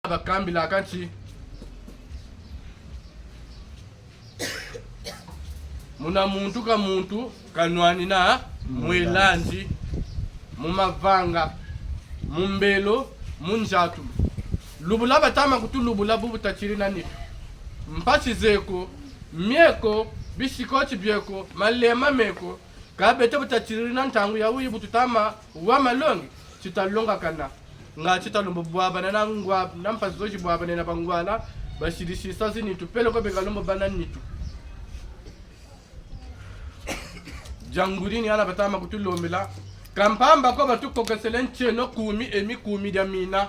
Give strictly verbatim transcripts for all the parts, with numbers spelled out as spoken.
Bakambilaka ti muna muntu ka muntu kanwanina mwelandi, mu mavanga, mu mbelo, mu nziatu. Lubula batama kutulubula bu butatiri na nitu. Mpasi zeko, mieko, bisikoti bieko, malema meko, ka beto bu tatiriri na ntangu ya wuyi bu tutama wa malongi, ti talongakana. Nga ti talembo bwabana na ngwa-, na mpasi zo zi bwabana na bangwala, basiri sisa zi nitu peleko beka lembo bâ na nitu. Dia nguri ni hana batama kutulombela. Ka mpamba ko batukokesele ntieno kumi e mi kumi dia mina.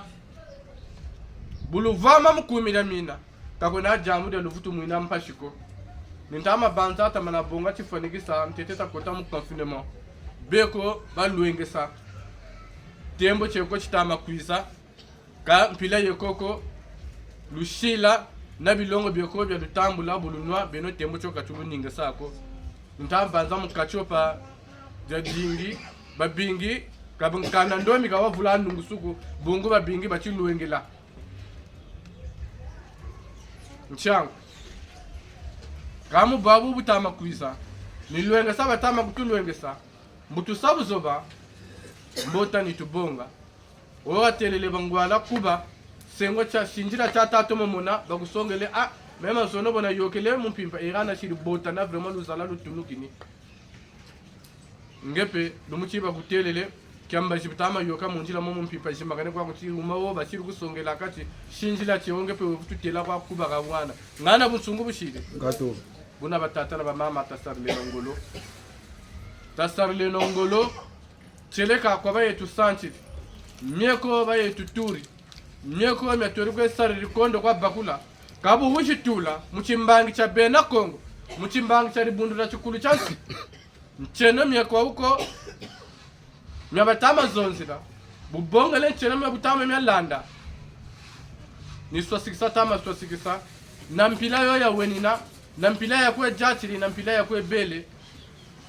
Bu luvwama mu kumi dia mina, ka kwena diambu dia luvutu mwina mpasi ko. Ni ntama banza tamana bonga tifwanikisa ntete takota mu confinement. Beko balwengesa. Tembo tieko titama kwiza. Ka mpila yeko ko, lusila na bilongo bieko bia lutambula bu lunwa, beno tembo tio ka ti luningisa ko. Ni ntama banza mu katiopa dia bingi, babingi, ka bu nkanda ndombi ka wavula nungusuku, bungu babingi batilwengela. Ntiangu. Ka mu bwabu butama kwiza, ni lwengesa batama kutulwengesa, mbo tusa buzoba, mbo tani tubonga. Wo watelele bangwala kuba, sengo tia sindila tia tatomo mona, bakusongele, ah, mema zono bona yokele mu mpimpa, e hana siri botana vraiment luzala lutunukini. Nge mpe, lumu ti bakutelele, kia mbazi butama yoka mu nzila mo mu mpimpa zimbakane kwa kuti, wuma wo basiri kusongela kati, sindila tie wo nge mpe we kututela kwa kuba ka bwana. Ngana bunsungu busiri. Ngato. Buna batata na bamama tasarileno ngolo. Tasarileno ngolo, tieleka kwa bayetu santiri. Mieko bayetu turi. Mieko mia tweri kwe sariri kondo kwa bakula. Ka bu wizi tula, mu timbangi tia bena Kongo, mu timbangi tia dibundu dia tikulu tia nsi. Ntieno mieko wuko, mia batama zonzila, bu bongele ntieno mia butama mia landa. Ni swasikisa tama swasikisa, na mpila yo ya wenina, na mpila ya kwe diatiri, na mpila ya kwe bele,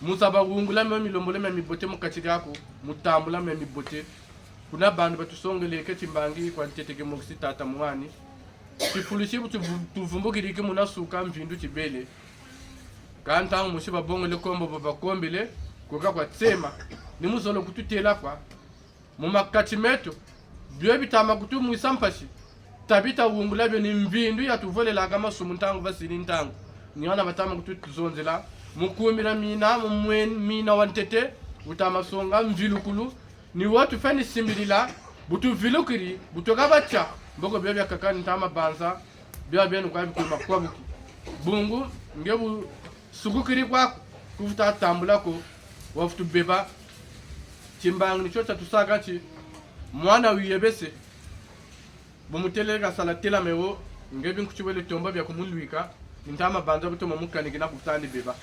mu zaba wungula mio milombolo mia mibote mu kati diaku, mu tambula mia mibote. Kuna bantu batusongele ke timbangi kwa ntete ke mokisi tata mwani. Tifulu ti bu tuvu-, tuvumbukiri ki muna suka mvindu tibele. Ka ntangu mosi babongele kombo bo bakombele, koka kwa tsema. Ni muzolo kututela kwa. Mu makati meto, bio bitama kutumwisa mpasi. Tabita wungula bio ni mvindu ya tuvolelaka masumu ntangu basiri ntangu. Ni hana batama kutuzonzela. Mu kumi dia mina, mu mwen-, mina wa ntete, wutama songa mvilukulu, ni wo tufweni simbilila, bu tuvilukiri, bu tuka batia, mboko bio biakaka ni ntama banza, bia bieno kwa bikuma kwa buki. Bungu, nge bu sukukiri kwaku, kuvuta tambula ko, wavutu beba. Timbangi ni tio tia tusaka ti, mwana wiyebese. Bu mutelele kasala tela me wo, nge binkuti wele tomba bia kumulwika, ni ntama banza bu toma mukanikina kuvutandi beba.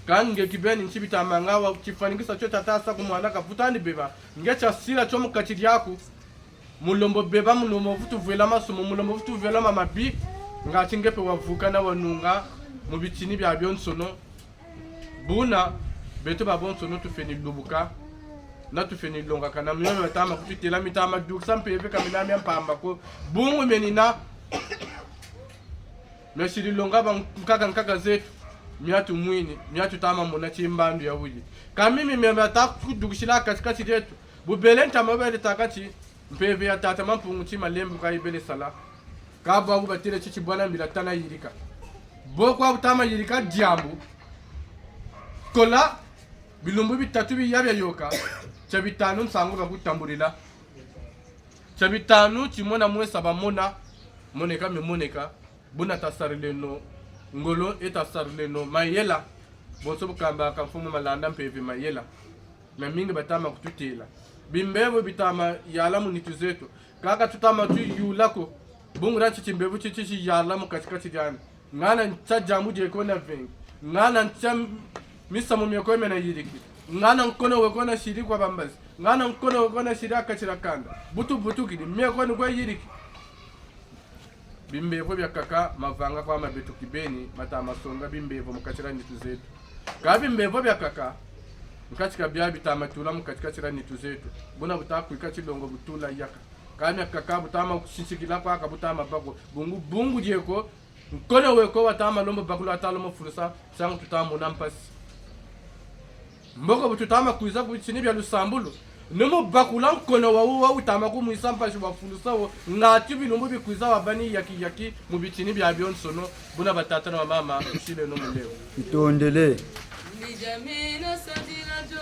Ka nge kibeni nti bitamanga wa tifwanikisa tio tia tasa ku mwana kavutandi beba, nge tia sila tio mu kati diaku, mulembo beba, mulembo vutu vwela masumu, mulembo vutu vwela mamabi, ngati nge mpe wavuka na wanunga mu bitini bia bionsono. Buna, beto babonsono tufweni lubuka, na tufweni longakana, mio mia batama kututela mitama dukisa mpeve ka mina mia mpamba ko, bungu menina, miasiri longa bankaka nkaka zeto, miatumwini, miatutama mona timbandu ya wuyi. Ka mimi mia miata kudukisila kati kati dieto, bu bele ntama bele ta kati, mpeve ya tata Mampungu ti malembe kwa yibele sala. Ka bwabu batele ti tibwana mbila tana yirika. Bo kwa butama yirika diambu. Kola bilumbu bitatu biya bia yoka. Tia bitanu nsangu bakutambulila. Tia bitanu timona mwesa bamona. Moneka mimoneka. Buna tasarileno ngolo e tasarileno mayela. Bonso bu kambaka mfumu Malanda mpeve mayela. Miamingi batama kututela. Bimbevo bitama yala mu nitu zeto. Kaka tutama tuyula ko. Bungu dia nti timbevo titi tiyala mu kati kati diandi. Ngana ntia diambu dieko na vengi. Ngana ntia misamu mieko mena yiriki. Ngana nkono weko na siri kwa bambazi. Ngana nkono weko na siri ha kati dia kanda. Butu butukidi. Mieko ni kwe yiriki. Bimbevo biakaka mavanga kwa ma beto kibeni, matama songa bimbevo mu kati dia nitu zeto. Ka bimbevo biakaka, mu kati ka bia bitama tula mu kati kati dia nitu zeto. Buna buta kwika tilongo butula yaka. Kâ mia kaka bu tama kusisikila kwa ka bu tama bâ ko. Bungu, bungu die ko, nkono we ko wa tama lomba bakula, ta lomba fulusa, nsangu tu tama mona mpasi. Mboko bu tu tama kwiza ku bitini bia lusambulu, ni mu bakula nkono wa wu, wa wu tama kumwisa mpasi wa fulusa wo, ngatu bilumbu bikwiza wa bâ ni yaki yaki mu bitini biabionsono, buna batata na bamama, tusileno mulelo. Tutondele. Kumidamina sadila dio,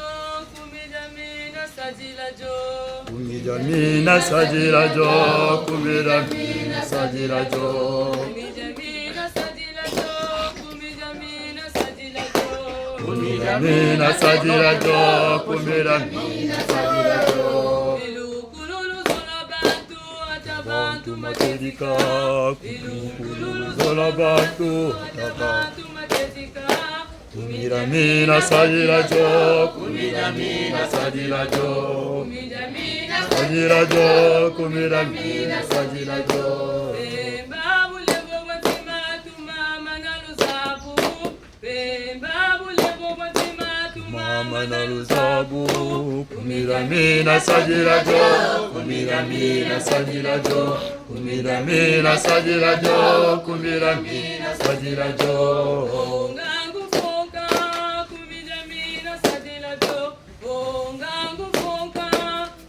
kumidamina sadila dio. Kumidamina sadila dio, kumidamina sadila dio. Kumidamina sadila dio, kumidamina sadila dio. Kumidamina sadila dio, kumidamina sadila dio. Bilukululu zola bantu, ata bantu matedika. Bilukululu zola bantu, ata bantu matedika. Kumidamina sadila dio, kumidamina sadila dio. Kumidamina sadila dio, kumidamina sadila dio. Bemba bulembo bwa ntima, tumama na luzabu. Bemba bulembo bwa ntima, tumama na luzabu. Kumidamina sadila dio, kumidamina sadila dio. Kumidamina sadila dio, kumidamina sadila dio. Bonga ngufonka, kumidamina sadila dio. Bonga ngufonka,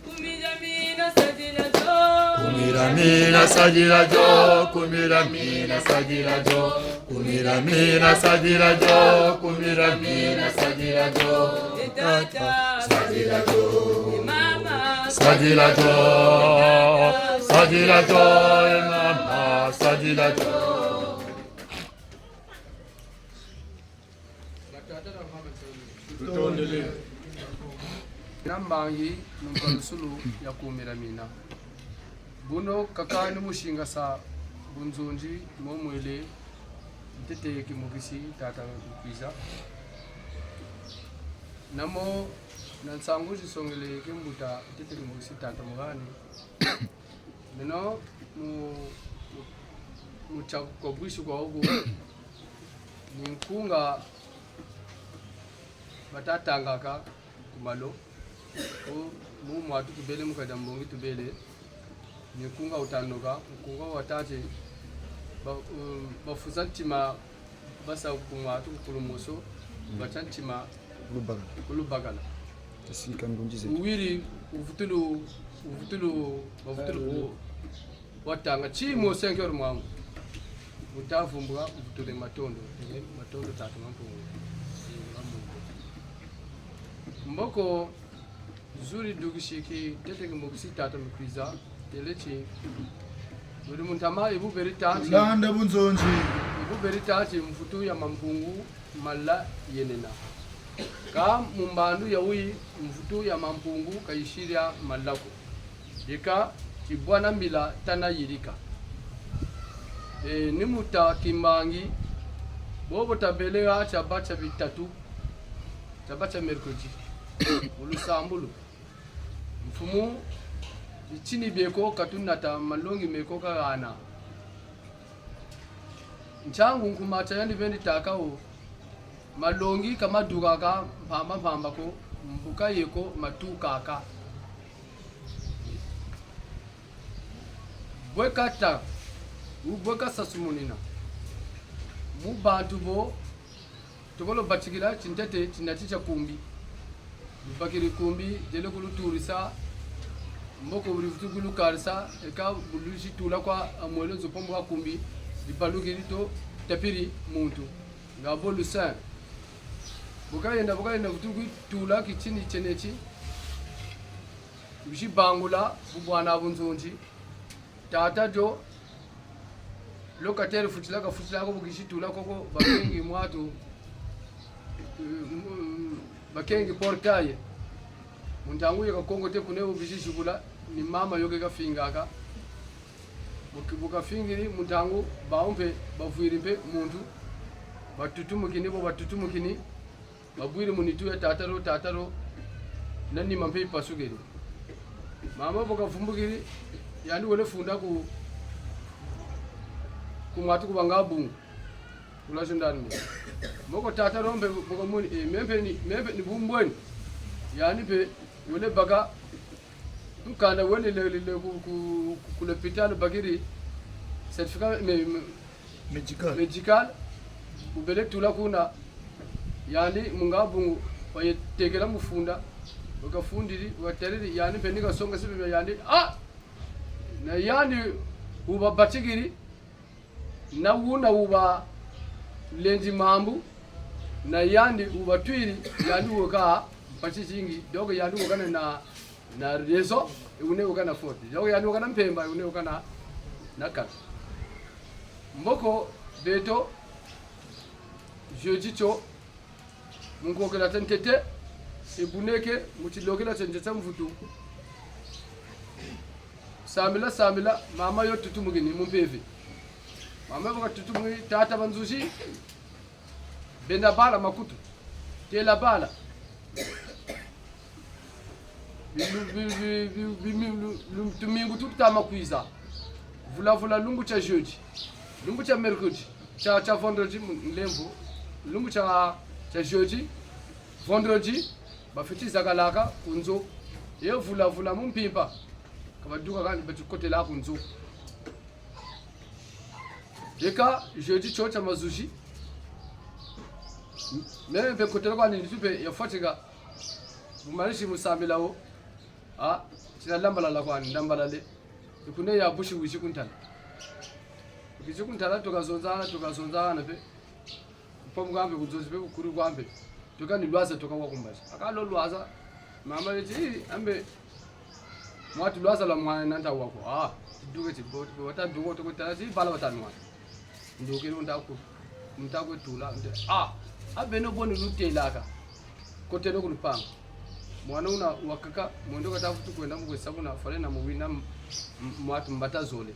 kumidamina sadila dio. Kumidamina sadila dio, kumidamina sadila dio. Kumidamina sadila dio, kumidamina sadila dio. E tata, sadila dio. E mama, sadila dio. Sadila dio, e mama, sadila dio. Tutondele. Na mbangi mu mpalusulu ya kumidamina. Buno kaka ni mu singasa bunzonzi mo mwele ntete kimokisi tata Mukwiza. Namo na nsangu zisongele ke mbuta ntete kimokisi tata Mugani. Meno mu, mu, mu tia kwa bwisi kwa oku. Ni nkunga batatangaka ku malo. Ku mu mwatu tubele, mu kadi a mbongi tubele. Ni nkunga wutanoka, nkunga watâ ti ba, um, bafusa ntima, basa ku mwatu ku kulu moso, batia ntima ku lubakala. Ku lubakala. Tasika ndunzi zeto. Wuwiri, wuvutulu, wuvutulu, bavutulu ku, watanga, ti mu cinq heures mwamu. Wuta vumbuka, wuvutule matondo. Matondo tata Mampungu. Mboko, zuri dukisiki, ntete kimokisi tata Mukwiza, têle ti, buri mu ntama, ibu beri tâ ti. Landa bunzonzi. Ibu beri tâ ti, mvutu ya Mampungu, mala yenena. Kâ mu mbandu ya wuyi, mvutu ya Mampungu, ka yisiri mala ko. Yika, ti bwana mbila tana yirika. E, ni mu tâ kimbangi, bobo tabele ha tiaba tia bitatu, tiaba tia mercredi. Mu lusambulu. Mfumu, bitini bieko ka tunata, malongi meko kahana. Ntiangu nkuma tia yandi beni tâka wo, malongi ka madukaka mpamba mpamba ko, mbuka yeko matukaka. Bwe kata, wu bwe kasasumunina. Mu bantu bo, tokolo batikila tintete tinati tia kumbi. Lubakiri kumbi, diele kuluturisa, mboko wuri vutu kulukarisa, eka bu lusi tula kwa mwelo nzo pombo kwa kumbi, dibalukiri to tapiri muntu. Nga bo lusin. Bu kayenda, bu kayenda vutu kutula kitini tieneti, lusi bangula, bu bwana bunzonzi. Tata dio, locataire futila ka futila ko, bu kisi tula koko, bakengi mwatu, eh, mm, bakengi portail. Mu ntangu ye kakongote kuna, bu kisi zibula, ni mama yo ke kafingaka. Bu ki-, bu kafingiri, mu ntangu, bawu mpe, bavwiri mpe muntu, batutumukini, bo batutumukini. Babwiri mu nitu ya tata dio, tata dio, na nima mpe yipasukiri. Mama bu kavumbukiri, yandi wele funda ku, ku mwatu ku banga bungu. Kula zindani mbo. Mboko tata dio mpe bu kamoni, eh, me mpe ni, me mpe ni bumbweni. Yandi mpe wele baka Mukanda wele le, le, le, ku, ku, ku l'hôpital bakiri certificat me, me, médical. Médical. Wubele tula kuna. Yandi mu nga bungu, waye tekela mufunda. Wakafundiri, watariri, yandi mpe ni kasonga sibi yandi. Ah! Na yandi wubabatikiri. Na wuna wubalendi mambu, na yandi wubatwiri, yandi weka mpasi zingi, donc yandi weka na, na raison, e wuna weka na faute. Donc yandi weka na mpemba, e wuna weka na, na kati. Mboko beto, jeudi tio, mu nkokela tia ntete, e buneke, mu tilokela tia ntete mvutu. Sambila, sambila, mama yo tutumukini mu mpeve. Mama yo bu katutumukini, tata banzuzi, benda bala makutu, tela bala. Bi, bi, bi, lu, lu, tumingu tuta ma kwiza. Vula, vula lumbu tia jeudi. Lumbu tia mercredi. Tia, tia vendredi, mu, nlemvo. Lumbu tia, tia jeudi. Vendredi, bafweti zakalaka ku nzo. Ye vula, vula mu mpimpa. Ka baduka kani beti kotela ku nzo. Yeka, jeudi tio tia mazuzi. Me, mpe kotela kwani nitu mpe ya fwatika. Bu manisi mu sambila wo. Ah, tina lambalala kwani, lambalale. Ikune ya busi wizi kuntala. Wizi kuntala, tuka zonzana, tuka zonzana mpe. Mpamu kwa mpe ku nzo zi mpe bukuru kwa mpe. Tuka ni lwaza, tuka wa ku mbazi. Aka lo lwaza. Mama yeti, "Ih, ambe. Mwatu lwaza lwa mwana nanta wako." Ah, tiduke ti bo, bo, wata duko, tuko tala ti, bala wata nwana. Nduke nta ku, nta ku tula, nde, ah, a beno boni lutelaka. Koteno ku lupangu. Mwana wuna wakaka, mwendo kata vutu kwenda mu kwe sabuna, fwale na mu wina m-, m-, mwatu mbata zole.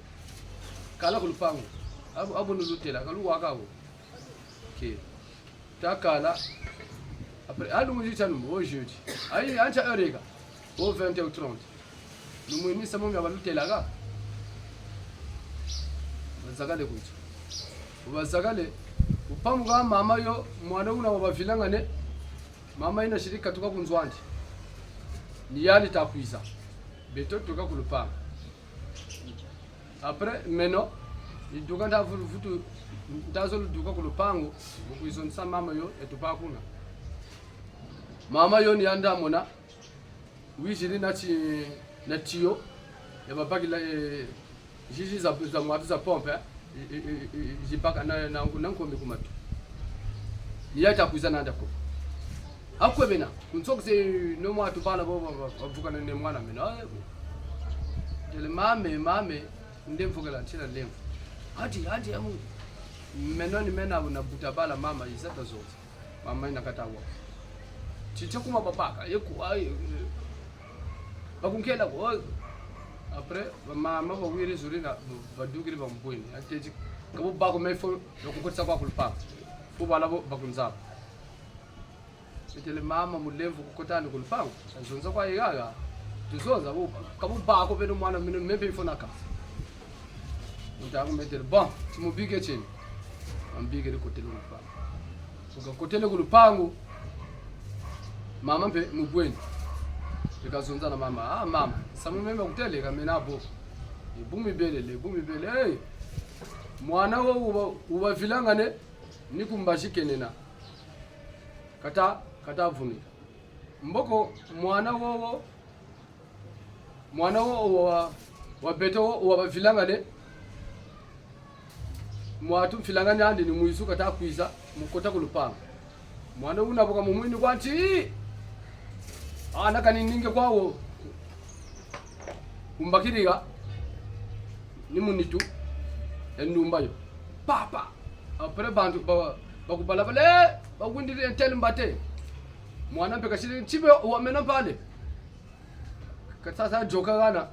Kala ku lupangu. A bo, a boni lutelaka, luwaka wo. Ke. Takala. Après, a lungu zi tia lumbu, o jeudi. Ayi, antia heure yeka. O vingt heures trente. Lumwini samu mia balutelaka. Bazakale kwiza. Bazakale. Upamuka mama yo, mwana wuna wabavilangane. Mama yina siri katuka ku nzo andi. Ni yandi ta kwiza. Beto tuka ku lupangu. Après, meno, niduka nta vulu vutu, nta zolo duka ku lupangu, mu kwiza zonza mama yo, etu pa kuna. Mama yo ni yandi mona, wiziri na ti, na tiyo, ya babakila, eh, zizi za, za mwatu za pompe, eh, eh, eh, eh, zibaka na, na, na nkombi ku matu. Ni yandi ta kwiza nandi ko. Akwe bena, ku nzo kuse no mwatu bala bo, bo, bo, bavukana ne mwana meno. Ah, bo. Tele mame, mame, nde mvukela ntina lemvu. Ati, ati, amu. Meno ni mena bu nabuta bala mama, yiza ta zonza. Mama yina kata wa. Titi kuma babaka, yeku, ayi, eh, bakunkela ko. Après, ba mama bawiri zuri na, badukiri bambweni. Ateti, ka bo bako me fo, bakukotisa kwa ku lupangu. Fo bala bo, bakunzaba. Etele mama mulemvu kukotani ku lupangu. Zonza kwa yigaga. Tuzonza bu, ka bu bako beno mwana mino mpe ifo naka. Ntangu metele, bon, timubike tieni. Bambikiri kotele ku lupangu. Ku kakotele ku lupangu. Mama mpe mubweni. Mpe kazonza na mama. Ah, mama. Samu meno kutele ka mena bo. Lebu mibele, lebu mibele. Hey! Mwana wo wuba, wubavilangane. Ni ku mbazi kenena. Kata, kata vuni. Mboko mwana wowo, mwana wowo wa, wa beto wo, wabavilangane. Mwatu mvilangane andi ni mwizu kata kwiza, mu kota ku lupangu. Mwana wuna bu kamumwini kwa nti, ana kani ninge kwawo. Kumbakiriga, ni mu nitu, e ndumba yo. Papa! Après bantu ba, ba kubalabala, eh, bawindiri entele mbate. Mwana mpe kasiri ntibe wa meno mpale. Kasasa yoka hana.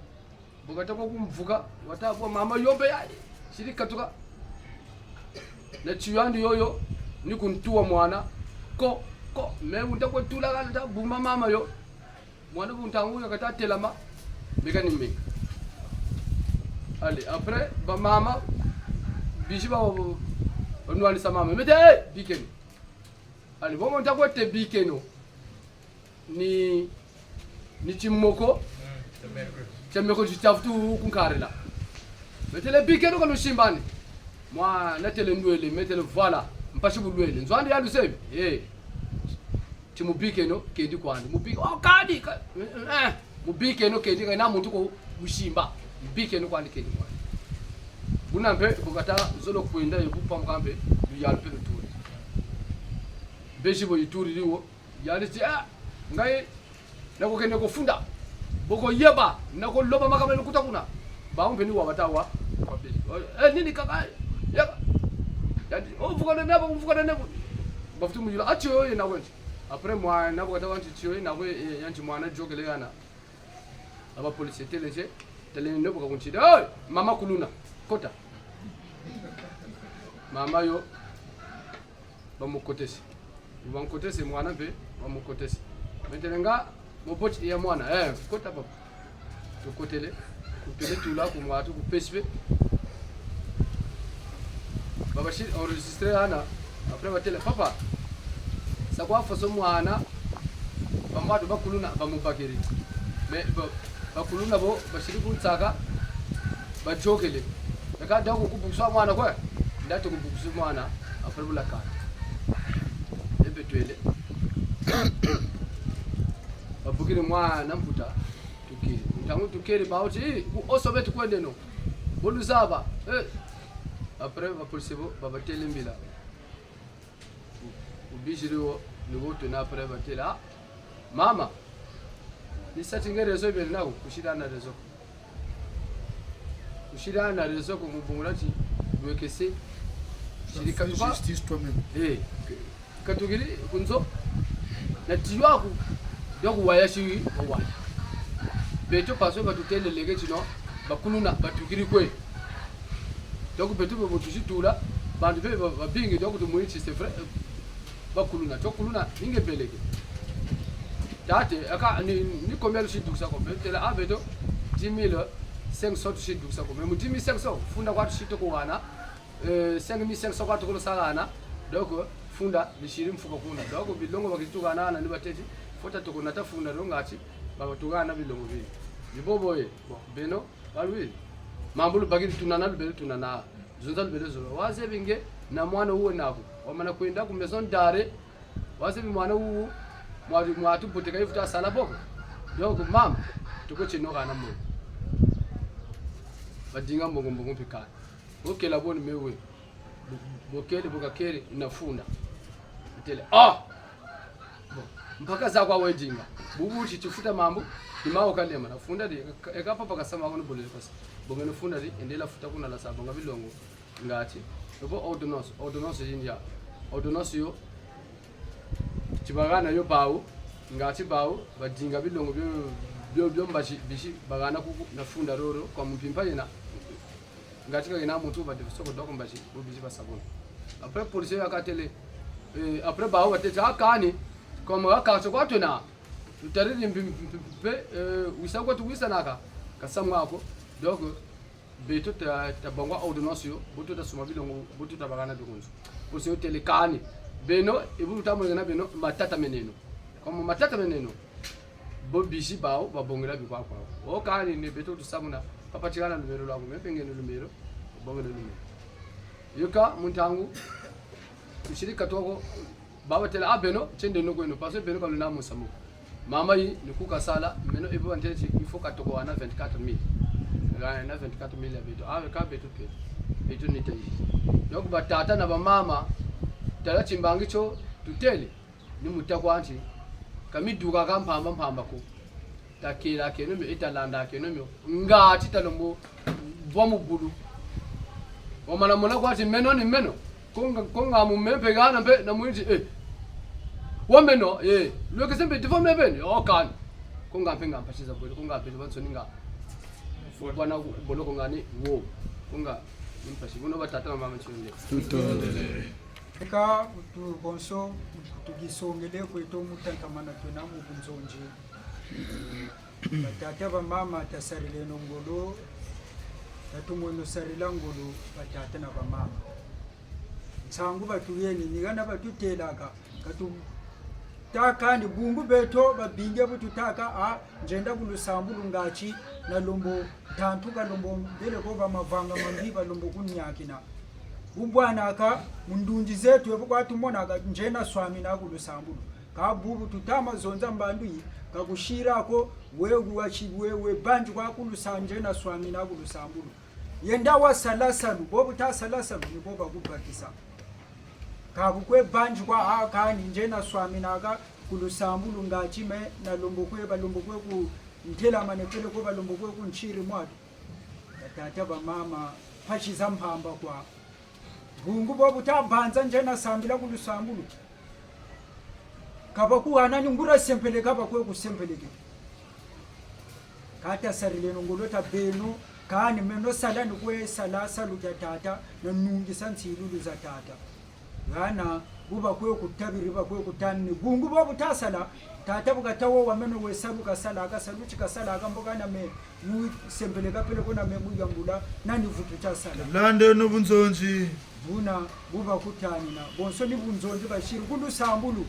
Bu kata kwa kumvuka, wata bwa mama yo mpe ya, siri katuka. Na tiyo andi yoyo, ni kuntuwa mwana. Ko, ko, me wunta kwe tula hana ta bumba mama yo. Mwana bu ntangu yo kata telama, meka ni meka. Allez, après, ba mama, bisi ba, ba, banwanisa mama. Mete, eh, bikeno. Allez, bo mo nta kwe te bikeno. Ni, ni timoko. Tia meko ti tia vutu kunkarila. Me têle bikeno ka lusimbani. Mwa natêle ndwele, me têle voilà. Mpasi bu lwele. Nzo andi ya luzebi. Eh. Ti mubikeno, kendi kwandi. Mubike, oh, kadi, ka-, eh, eh. Mubikeno, kendi, ka yena muntu ko musimba. Mubikeno kwandi, kendi kwandi. Buna mpe, bu kata zolo kwenda, ye bu pamuka mpe, luyalu mpe luturi. Bezi bo yituriri wo, yandi ti, ah, ngai, nakokende ko funda. Boko yeba, nakoloba makambo ya lukuta kuna. Bawu mpe ni wa bata wa, kwa bezi. Eh, nini kaka, ya, yandi, oh, vukana nabo, vukana nabo. Bavutu muyula, ah, tiyo yena wendi. Après, mwana bu kata wa nti tiyo yena we, eh, yandi mwana yôkele hana. Aba policier têle nze, têle nze bu kakuntida. Hey, mama kuluna, kota. Mama yo, bamukotese. Bamukotese mwana mpe, bamukotese. Me têle nga, moboti ya mwana, eh, kota papa. Tukotele, tukele tula ku mwatu, ku P S P. Babasiri enregistrer hana. Après batêle, papa, sa kwa faso mwana, bamwatu bakuluna, bamubakiri. Mais ba-, bakuluna bo, basiri kunsaka, bayôkele. Eka donc kubukusa mwana kwe, ndati kubukusa mwana, après bulakana. Ebe twele. Babukiri mwana mputa, tukiri. Ntangu tukiri, bawu ti, eh, ku oso beto kwendeno. Bo luzaba, eh. Après, ba policier bo, babatêle mbila. Ubiziri wo, ni wo twena après batêle, ah, mama, ni sa ti nge raison beri naku, kusiri na raison ko. Kusiri na raison ko, mu bungu dia ti, lwekese, kusiri katuka. Fais justice toi-même. Eh, katukiri ku nzo, na tiyo aku, donc waya si, waya. Beto parce que batutêle leke tino, bakuluna, batukiri kwe. Donc beto bo tusi tula, bantu be ba-, babingi, donc tumweni ti c'est vrai, euh, bakuluna, tukuluna, ni nge beleke. Tate, aka, ni, ni combien lusi dukisa ko, beto têle, ah, beto, dix mille cinq cents tusi dukisa ko, mais mu dix mille cinq cents, funda kwa tusi toko hana, euh, cinq mille cinq cents kwa toko sala hana, donc, funda, bisiri mfuka kuna. Donc, bilongo bakisi tukana hana ni batêle ti, faut ta toko nata funda, donc ngati, babatukana bilongo bini. Ni bobo ye, bon, beno, balwi. Mambu lubakiri tunana, lubele tunana. Zonza lubele zonza. Wazebi nge na mwana wuwe naku. Wamana kwenda ku maison d'arrêt. Wazebi mwana wuwu, mwa-, mwatu boteka yivutu sala bo ko. Donc, mama, tuko tieno hana mo. Badinga mbongo mbongo mpe kani. Bokela boni me we. Bo-, bokele, bu kakele, na funda. Ntêle, ah! Bon, mpaka za kwa wedinga. Bubu ti tifuta mambu, ni mawu kalema, na funda di, eka, eka papa kasama kono bolele pasi. Bongeno funda di, endela futa kuna lwasa bonga bilongo. Ngati, ebo ordonnance, ordonnance yindia. Ordonnance yo, ti bahana yo bawu, ngati bawu, badinga bilongo bio, bio, bio mbazi, bisi, bahana kuku, na funda roro, kwa mu mpimpa yena. Ngati ka yena muntu ba defisoko doko mbazi, bo bizi ba sabuna. Après, policier yo katêle, eh, après, bawu batêle, ah, kani, comme aka so kwa twena, tutariri mpi-, mpi-, mpi-, mpe, eh, wisa kwa tuwisanaka, kasamu ako. Donc, beto ta, tabonga ordonnance yo, bo tuta sumba bilongo, bo tuta bahana bio ku nzo. Policier yo têle kani, beno, ebu luta moneka na beno, matata meneno. Comme matata meneno, bo bizi bawu, babongela bikwa kwa. O kani ni beto tusamuna, papa tikana numéro lwaku, me mpe nge ni numéro, bongela numéro. Yôka, mu ntangu, tusiri katoko, bawu batêle, ah, beno, tiendeno kweno, parce que beno ka lwena musamu ko. Mama yi, ni ku kasala, meno ebu bantêle ti, il faut katoko hana vingt-quatre mille. Hana vingt-quatre mille ya beto, ah, ka beto mpe, beto ni tayi. Donc, batata na bamama, tala timbangi tio, tutêle. Ni mu ta kwa nti, ka miduka ka mpamba mpamba ko. Takelakeno mio, e talandakeno mio. Ngati talombo bwa mu bulu. Wamana mona kwa ti meno ni meno. Ko nga, ko nga mu me mpe hana mpe na mwini ti, eh. Wa meno, eh. Lwekese mpe tifo me beni, o kani. Ko nga mpe nga mpasi za bwele, ko nga mpe bansoni nga. Bwana boloko ngani, wo. Ko nga mpasi, buno batata na bamama ntionde. Tutondele. Eka, tu bonso, tugisongele kweto mu tatamana twena mu bunzonzi. Batata bamama tasarileno ngolo, tatumweno sarila ngolo, batata na bamama. Nsangu batuyeni, ni hana batutêlaka, katu-, Tâka ni bungu beto babingi bu tutâka, a, nzenda ku lusambulu ngatu, nalembo tantu kalembo mbele ko ba mavanga mambi balembo kuniakina. Bu bwanaka, mu ndunzi zeto, e bu kwa tumonaka, nzena swamina ku lusambulu. Kâ bubu tuta ma zonza mbandu yi, ka kusira ko, we wa ti, we, we banzi kwa ku lusa-, nzena swamina ku lusambulu. Yenda wasala salu, bo bu tasala salu, ni bo bakubakisa. Ka bu kwe banzi kwa, a, kani nzena swaminaka ku lusambulu ngatu me, nalembo kwe, balembo kwe kuntelamane peleko balembo kwe kuntiri mwatu. Batata bamama, mpasi za mpamba kwa. Bungu bo bu tabanza nzena sambila ku lusambulu. Ka bakuhana ni nguria sempeleka, ba kwe kusempeleke. Kâ tasarileno ngolo tabeno, kani meno sala ni kwe sala salu kia tata, na nungisa nsilulu za tata. Hana, bu ba kwe kutabiri, ba kwe kutanini. Bungu bo bu tasala, tata bu kata wo wa meno we salu kasalaka, salu ti kasalaka mbo kana me mu sempeleka peleko na me mu yambula, nani vutu tasala. Landeno bunzonzi. Buna bu bakutanina, bonso ni bunzonzi basiri ku lusambulu.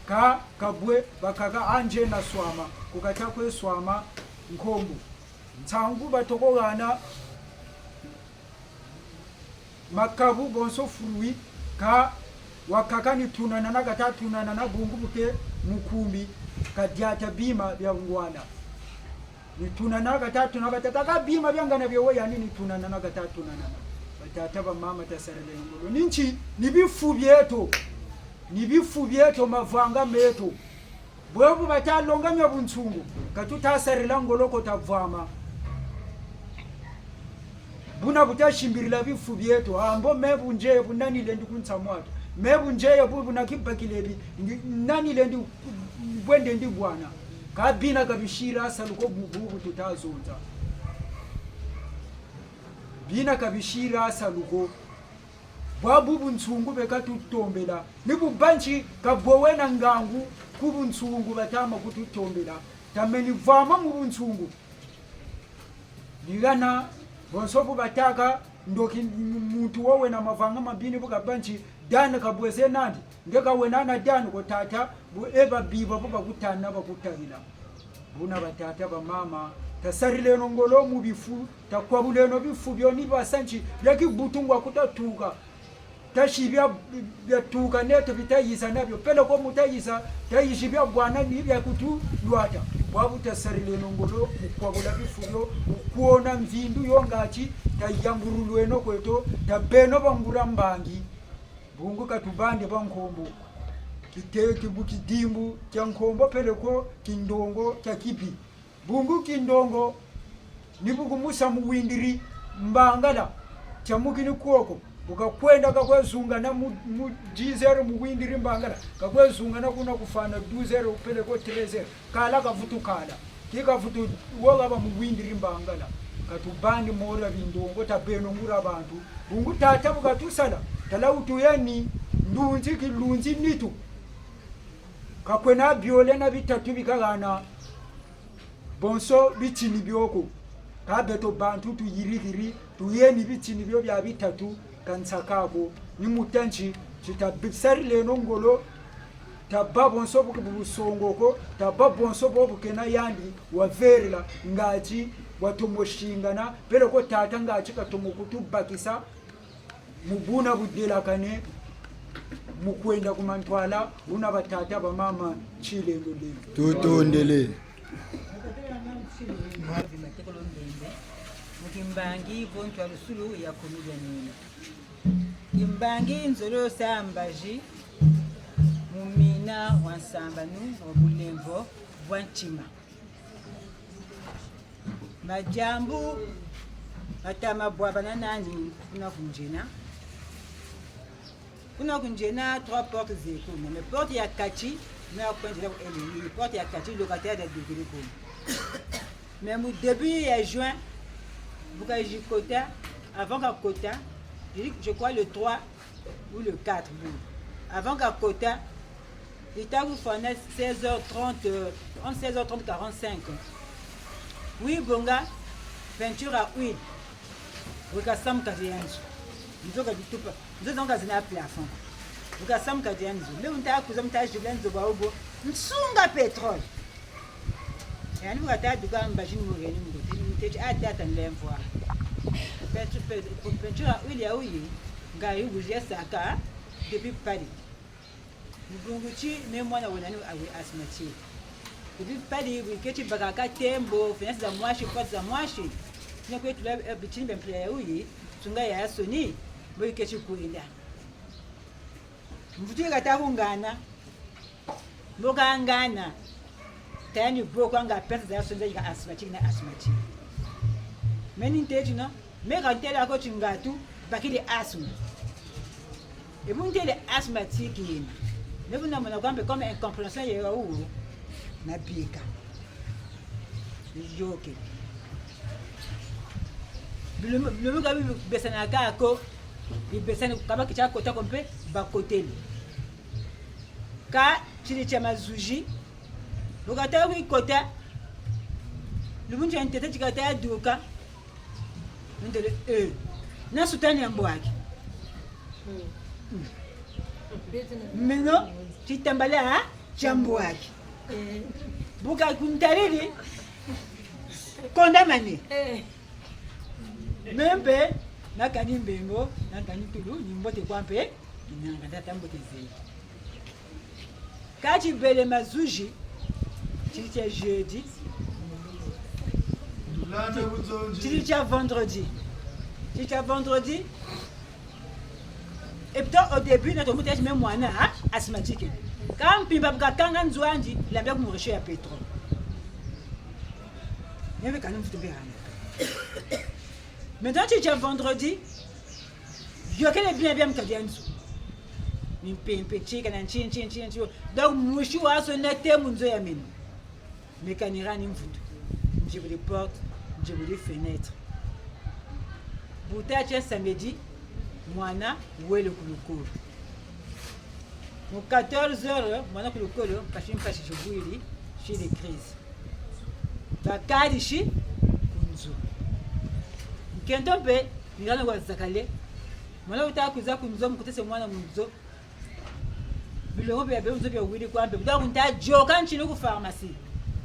Kâ, kabwe, bakaka a nzena swama, ku kata kwe swama nkombo. Nsangu batoko hana makabu bonso fruit, kâ wakaka ni tunanana kata tunanana bungu bu ke mukumbi, kadiata bima bia ngwala. Ni tunanana kata tuna batata, kâ bima bia ngana bio we yani ni tunanana kata tunanana. Batata bamama tasarileno ngolo. Ni nti, ni bifu bieto. Ni bifu bieto, mavanga meto. Bwebu bata longa mia bunsungu, ka tuta sarila ngolo ko tavwama. Buna bu tasimbirila bifu bieto, a mbo me bu nzeye bu nani lendi ku nsa mwatu. Me bu nzeye bu, bu nakibakile bi, ndi, nani lendi, bwe ndendi bwana. Kâ bina ka bisira salu ko bu, bu, bu tuta zonza. Bina ka bisira salu ko. Bwabu bunsungu beka tutombela. Ni bu banzi ka bwe wena ngangu ku bunsungu bata ma kututombela. Tameni vwama mu bunsungu. Ni hana, bonso bu batâka, ndoki muntu wo wena mavanga mabi ni bu ka banzi, dani ka bwe ze nandi. Nge ka wena na dani ko tata, bu e babi babu bakutana bakutahila. Buna batata bamama, tasarileno ngolo mu bifu, takwabuleno bifu bio ni basa nti, bia kibutu ngwa ku tatuka. Tasi bia, bia tuka neto bi tayiza na bio. Peleko mu tayiza, tayizi bia bwana ni bia kutulwata. Bwabu tasarileno ngolo mu kwabula bifu bio, mu kwona mvindu yo ngatu, tayamburulweno kweto, tabeno ba nguria mbangi. Bungu ka tubandi ba nkombo. Kite-, kibu kidimbu kia nkombo peleko kindongo kia kibi. Bungu kindongo, ni bu kumusa mu windiri mbangala, tia mukini koko, bu kakwenda kakwe zungana mu, mu dix heures mu windiri mbangala, kakwe zungana kuna kufwana douze heures peleko treize heures. Kala kavutu kala. Ki kavutu wo kaba mu windiri mbangala. Ka tubandi mora bindongo, tabeno nguria bantu. Bungu tata bu katusala. Tala wu tuyeni, ndunzi kilunzi nitu. Ka kwena biole na bitatu bi kahana bonso bitini bio ko. Kâ beto bantu tuyirikiri, tuyeni bitini bio bia bitatu, ka nsaka ko. Ni mu tanti, ti tabisarileno ngolo, taba bonso bu ke bu busongo ko, taba bonso bo bu kena yandi waverela, ngatu bwatomo singana, peleko tata ngatu katomo kutubakisa, mu buna budelakane, mu kwenda ku mantwala, buna batata bamama, tsilendo lendo. Tutondele. Mu kimbangi, vo ntwalusulu ya komi dia nene. Kimbangi nzolo sa mbazi, mu mina wa nsambanu, wa bulemvo, bwa ntima. Madiambu mata ma bwabana nani kuna ku nzena. Kuna ku nzena, trois portes zeko. Mais porte ya kati, na kwendela ku L I, porte ya kati, locataire de degré ko. Mais mu début ya juin, bu kayizi kota, avant ka kota, je dis, je crois le trois ou le quatre, bon. Avant ka kota, ita kufwana seize heures trente, euh, entre seize heures trente, quarante-cinq. Oui, bonga, peinture à huile. Weka samu kazi ya nzo. Nzo ka bitupa. Nzo zonga zina plafond. Bu kasa mu kati dia nzo. Mbe bu nta kwiza, mu ta zibula nzo bwabu, nsunga pétrole. Yandi bu kata duka mbazi ni mu heni mu mbote. Ntete: "Ah, tata, nlemvo. Peinture, pe-, peinture à huile ya huyi, nga yi wizia saka depuis Paris. Mu bungu ti, me mwana wena ni awe asthmatique. Depuis Paris, bu yiketi bakaka tembo, fenêtre za mwasi, porte za mwasi. Ni kwe tula, eh, bitini bia mpila ya huyi, nsunga yayansoni, mbo yiketi kwenda." Mvutu yi kata ku ngana. Mbo kangana. Tayandi boko anga pesa za sonza yika asthmatique na asthmatique. Me ni ntete no, me ka ntela ko ti ngatu, bakiri asthme. E bu ntele asthmatique yena. Me bu namona kwa mpe comme incompréhension ya wuwu, nabika. Yôkele. Bilumbu, bilumbu ka bi-, bibesanaka ko, bibesani, ka ba keti kota ko mpe bakotele. Kâ tiri tia mazuzi, bu kata kwe kota, lumbu tia ntete ti kata duka, ntele, eh, na sutani ya mbwaki. Mm. Meno, titambala tia mbwaki. Eh. Bu ka kuntaliri, kondamane. Eh. Me mpe, nakani mbembo, nakani tulu, ni mbote kwa mpe, ni nanga tata mbote zeyi. Kâ tibele mazuzi, tiri tia jeudi, tiri tia vendredi. Tiri tia vendredi. Et pourtant, au début, na tomo têla ti me mwana, hein, asthmatique. Kâ mpimpa bu kakanga nzo andi, lambila ku mu réchaud ya pétrole. Meno mpe kani mvutu mpe hana. Maintenant, tiri tia vendredi, yôkele bima bia mu kati dia nzo. Mimpimpa tika na nti, nti, nti, nti. Donc, mwisi wawansoni nate mu nzo ya meno. Me kani hana mvutu. Nzibuli porte, nzibuli fenêtre. Bu tata tia samedi, mwana wele ku lukolo. Mu quatorze heures, mwana ku lukolo, mpasi mpasi zibwiri, siri crise. Bakadisi ku nzo. Nkento mpe, ni hana wazakale. Mwana wuta kwiza ku nzo, mu kotese mwana mu nzo. Bilongo bia beno nzo bia wiri kwa mpe. Buta ku nta yôka ntinu ku pharmacie.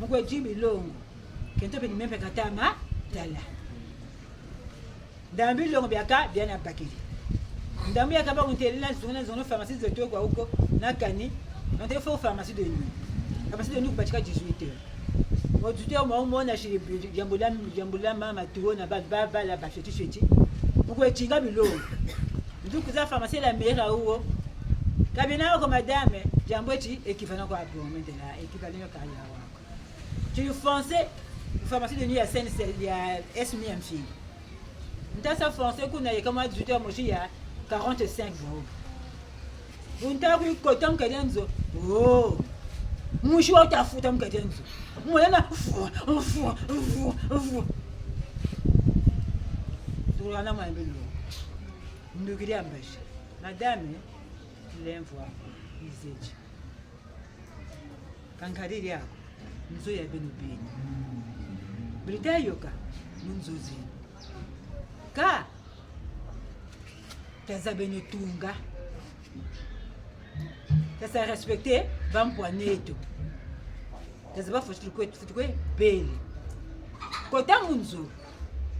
Mu kwe dinga bilongo. Nkento mpe ni me mpe kata ma tala. Ndambu bilongo biakaka bia nabakiri. Ndambu yakaka ba kuntêle na zungu na zungu pharmacie zeto kwa wuko, nakani. Nante faut pharmacie de nuit. Pharmacie de nuit kubatika dix-huit heures. Mu dix-huit heures mwa wumona siri bi-, diambu dia, diambu dia mama tuwo na ba, ba, bala ba fioti fioti. Mu kwe dinga bilongo. Nzo kwiza pharmacie la mairie wuwo. Ka bina wako madame, diambu eti équivalent kwa bon, maintenant, équivalent yo kaya wako. Ti foncer, pharmacie de nuit ya S N C, ya S M I ya mfingi. Nta sa foncer kuna yeka mwa dix-huit heures mosi ya quarante-cinq euros. Bu nta kwe kota mu kati dia nzo. Oh. Mwisi wa wuta futa mu kati dia nzo. Mwana na fu, fu, fu, fu. Tukula na mwa mbilo. Ndukiri ya mbazi. Madame, lemvo, izeti. Ka nkariri ako, nzo ya beno beni. Beri ta yôka, mu nzo zeno. Kâ, ta zaba beno tunga. Ta sa respecter bampwa neto. Ta zaba fweti kwe, fweti kwe bele. Kota mu nzo,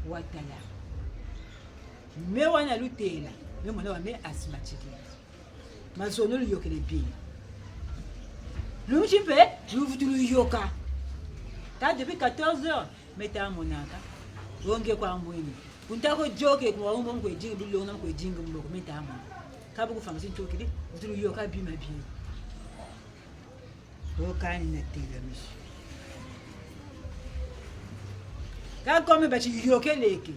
watala. Me wana lutêla, me mwana wa me asthmatique. Mazono luyôkele beni. Lumbu ti mpe, luvutu luyôka. Kâ depuis quatorze heures, me ta monaka. Wo nge kwa mwini. Bu nta kwe yôka kwa wumbo mu kwe dinga bilongo na mu kwe dinga mboko, me ta mona. Kâ bu ku pharmacie ntokiri, vutu luyôka bima bieni. Wo kani natêla misi. Kâ comme bati yôkeleke.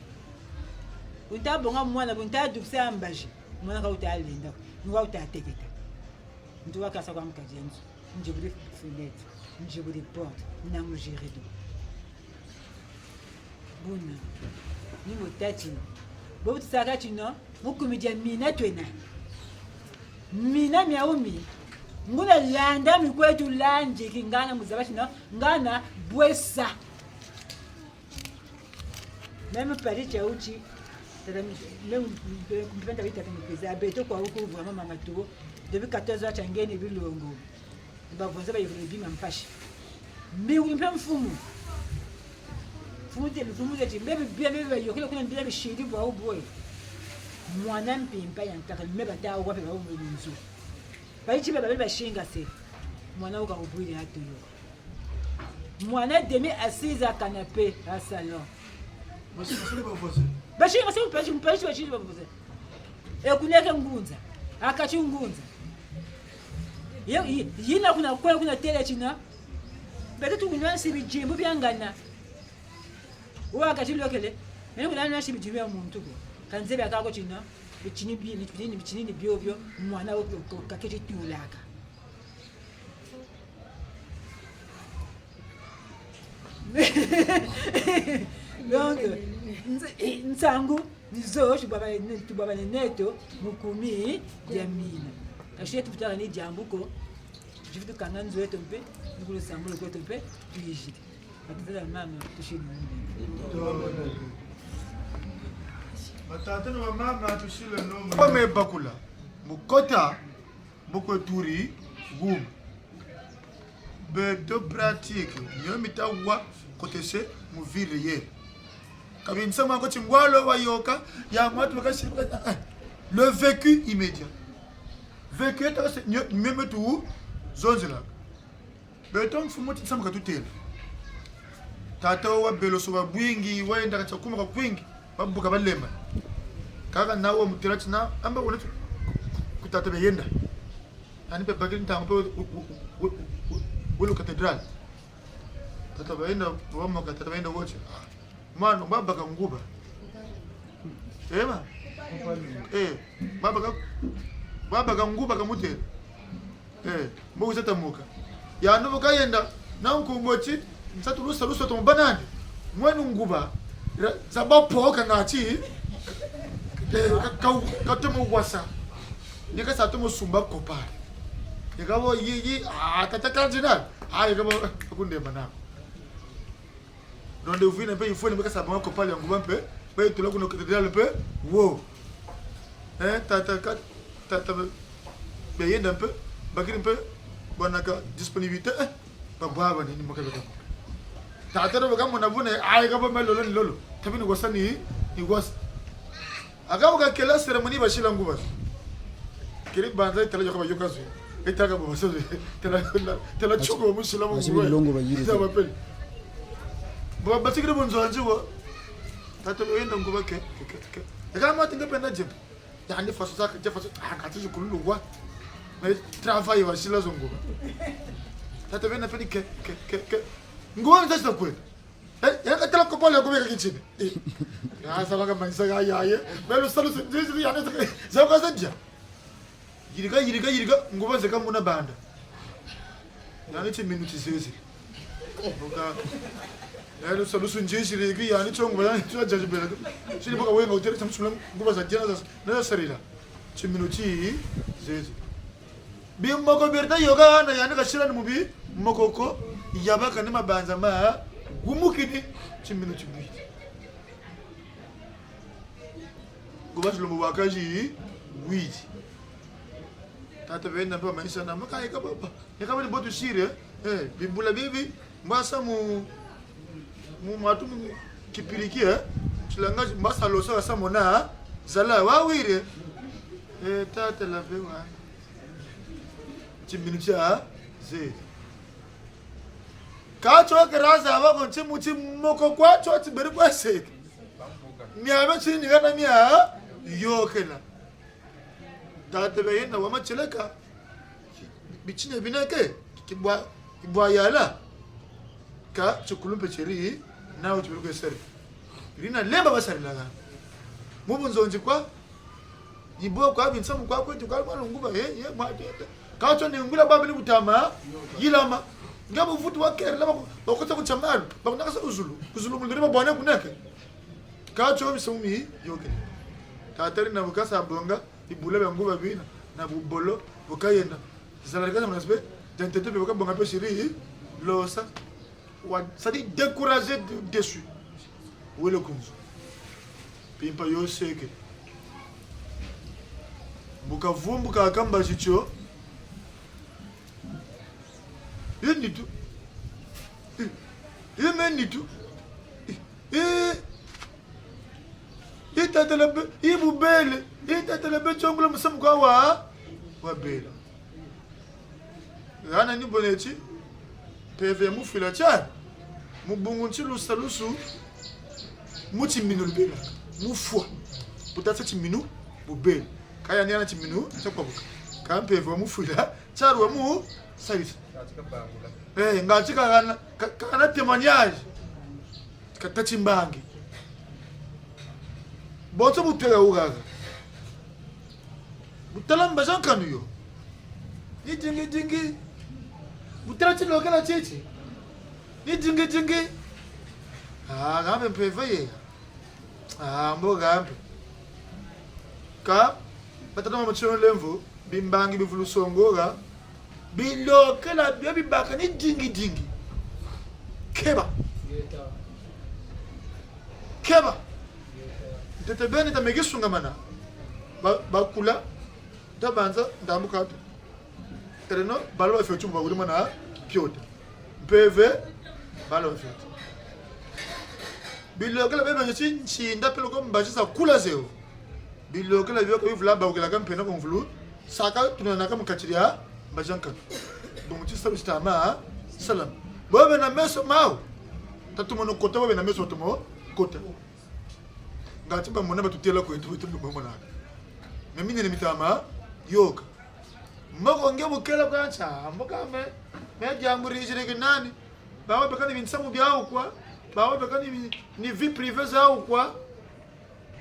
Bu nta bonga mwana, bu nta dukisa mbazi. Mwana ka wuta lenda, ni wa wuta teketa. Ntu wa kasa kwa mu kati dia nzo. Nzibuli fenêtre, nzibuli porte, nanguri rideau. Buna, ni mu tâ ti, bo bu tusaka tino, mu kumi dia mina twena. Mina miawu mi, ngula landa mi kwetu landi ki ngana mu zaba tino, ngana bwesa. Même Paris tia wuti, tata mi, même, mpenda wita tata mi kwiza, beto kwa wuku vraiment mama tuwo. Depuis quatorze heures, tiangeni bilongo. Ni bavonza bayekele bima mpasi. Mbi uli mpe mfumu. Mfumu te, mfumu te, ti, mbe bi-, mbe bi-, mbe bi-, bayokele kuna mbi bisidi bwa ubwe. Mwana mpimpa ya nkaka, mbe bata wapi ba ubwe nzu. Bayi ti ba babele basingase. Mwana wuka ubwile atu yo. Mwana demi assise à canapé, à salon. Basingase, basingase, basingase, basingase, basingase. E kuneke ngunza. Akati ngunza. Ye, yi-, yina kuna kwe, kuna tele tina. Beto tukunwa nsi bidimbu bia ngana. Wa kati lokele. Mene kuna nwa nsi bidimbu bia muntu ko. Kanze bia kako tina. Bitini bi-, bitini, bitini ni bio bio. Mwana wo ko, ko, kaketi tulaka. Donc, nsa-, nsangu ni zo, tubwabane, tubwabane neto mu kumi dia mina. Kasi yeto futaka ni diambu ko, tuvutu kanga nzo eto mpe, ni ku lusambulu kweto mpe, tuyizidi. Batata na mama, tusiri mu mbi. Batata na mama, tusiri no mu mbi. Comme bakula, mu kota, mu kwe turi, guma. Beto pratique, nio mita wa kotese mu vie réelle. Ka binsa mwa ko ti ngwalo wa yoka, ya mwa tu bakasi, le vécu immédiat. Vécu eto se, nio, meme tu zonzela. Beto mfumu ti nsamu katutela. Tata wa belo so babwingi, wa yenda katia kuma ka kwingi, babuka balema. Kaka na wa mutela tina, amba wona tu-, ku tata bayenda. Yandi mpe bakiri ntangu mpe we-, we-, we-, we-, wele ku cathédrale. Tata bayenda, bamoka, tata bayenda woti. Ah, mwana, babaka nguba. Eh, ma? Eh, babaka, babaka nguba kamutele. Eh, mbo wiza tamuka. Yandi bu kayenda, na nkumbu ti, nsatu lusa, lusa tomo banandi. Mwene nguba, ra-, za bapoka ngati, eh, ka, ka, katomo wasa. Ni kasa tomo sumba kopali. Ni kabo yi, yi, ah, tata cardinal. Ah, ni kabo kundemba nako. Rendez-vous yina mpe, il faut ni meka sa banga kopali ya nguba mpe, ba yitula kuna cathédrale mpe, wo. Eh, tata ka, tata be, beyenda mpe, bakiri mpe, bwana ka disponibilité, eh, babwabane ni maka beka. Tata do beka mona buna, ayi kabo me lolo ni lolo. Tabi ni wasa ni, ni wasa. Aka bu kakela cérémonie basila nguba. Keri banza itala yoka bayoka zo. Itala ka bo baso zo. Tala, tala, tala tsuko musila mu nguba. Longo bayiri. Za bapele. Bo batikiri bunzonzi wo. Tata bo yenda nguba ke, ke, ke, ke. Eka mati nge penda jembe. Yandi faso sa, je faso, ah, kati kululu wa. Mais travail basila zo nguba. Tata bena pedi ke, ke, ke, ke. Nguba nza sa kwenda. Eh, ya katala kopali ya kubeka kitini. Eh. Ya sa baka manisa ga ya ye. Melo salu se, se, se, ya ne se, se, ka se dia. Yirika, yirika, yirika, nguba zeka muna banda. Yandi ti minutes zezi. Boka. Melo salu se nziziri ki yandi ti nguba yandi ti jaji bela. Sini boka wenga utere samu sula nguba za dia na za, na za sarila. Ti minutes zezi. Bimoko beri ta yoka na yandi kasila ni mu bimoko ko, yabaka ni mabanza ma gumukini timinu tibwiri. Nguba tilombo bwakazi wiri. Tata bena mpe bamanisa na maka yeka baba. Yeka bani bo tusiri, eh, bibula bibi. Mbasa mu, mu matu mu kipiriki, eh? Tilanga mbasa losa sa mona, zala wawiri. Eh, tata la ve wa. Timinu tia ze. Ka tio keraza bako nti muti moko kwa tio tiberi kwa seke. Miabe tini kana mia yokela. Tata beyenda wa matieleka. Bitini bina ke, kibwa, kibwa yala. Ka tikulu mpe tieri, nawu tibiri kwe sari. Rina lemba basarilaka. Mu bunzonzi kwa, yibo kwa binsamu kwa kwetu kwa kwa lunguba, ye, ye, mwa tete. Ka tio ni ngula babili butama, yilama. Nga buvutu wa kere laba, bakota ku tiamalu, bakunaka sa ku zulu, ku zulu muliri babwane kuneke. Ka tio misamu mi, yoke. Tata rina bu kasa bonga, bibula bia nguba bina, na bubolo, bu kayenda. Zala rikaza muna sipe, dia ntete mpe bu kabonga mpe siri, losa. Wa, c'est-à-dire découragé de, dessus. Wele ku nzo. Mpimpa yo seke. Bu kavumbuka ka mbazi tio, Yi nitu. Yi, yi me nitu. Yi, yi, yi tatala be, yi bubele. Yi tatala be tiongolo musamu kwa wa, wabela. Hana ni bo neti, mpeve ya mufwila tia, mu bungu nti lusalusu, mu timinu lubela, mu fwa. Bu tasa timinu, bubele. Ka yandi hana timinu, tia kwabuka. Ka mpeve wa mufwila, tia lwa mu, salisa. Eh, nga ti kahana, ka-, kahana témoignage. Ka tâ ti mbangi. Bonso bu têla wu haha. Bu tala mbazi a nkanu yo. Ni dingi dingi. Bu tala tilokela titi. Ni dingi dingi. Ah, ngambe mpeve ye. Ah, mbo ngambe. Ka, batata mama tio lemvo, bimbangi bivulu songola, bilokela bio bibaka ni dingi dingi. Keba. Keba. Ntete beni ta meki sungamana. Ba, bakula, ta banza, ndambu katu. Teleno, bala bafioti bu bawiri mwana mpiota. Mpeve, bala bafioti. Bilokela bio bia nti ntinda peleko mbazi za kula zeo. Bilokela bio ka bivula bawukila ka mpena ku mvulu. Saka tunanaka mu kati dia mbazi a nkanu. Bungu ti salu titama, salam. Bo bena meso mawu. Tatumono kota, bo bena meso batomo kota. Nga ti bamona batutêla kweto, beto lumbu monaka. Me minene mitama, yoka. Mboko nge bu kela kwa ntia, mboka me, me diambu rizire ke nani? Bawu beka ni binsamu biawu kwa, bawu beka ni, ni vie privée zawu kwa.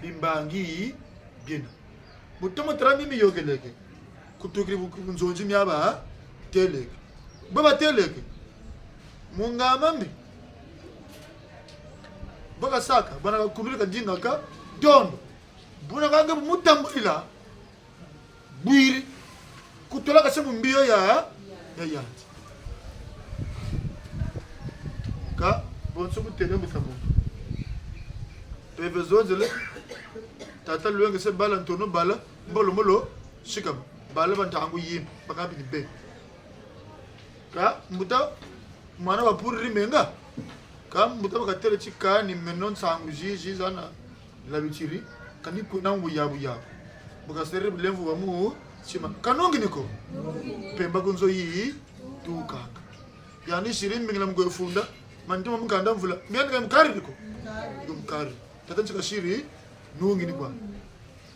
Bimbangi biena. Bu tomo tala mi miyokeleke. Kutukiri bu, bu nzonzi mia batêleke. Bo batêleke. Mu ngamba mbi. Bo kasaka, bana kakumiri kadinga ka, dondo. Buna ka nge bu mutambulila. Bwiri. Kutula ka se mu mbi yo ya, ya yandi. Ka, bonso bu têle mbuta muntu. Mpeve zonzele, tata lwengese bala ntono bala, mbolo mbolo, sikama. Bala ba ntangu yimbi, bakambi ni be. Ka, mbuta, mwana wa puriri menga. Ka mbuta bakatêle ti kani meno nsangu zizi zana labitiri, kani kwena ngu yabu yabu. Bu kaserere bulemvo bwa mu tima. Kanungi ni ko. Mpemba ku nzo yi tukanga. Yandi siri mbingila mu kwe funda, ma ntima mu kanda mvula. Mbiani ka mukariri ko. Yo mukariri. Tata nti kasiri, nungi ni kwa.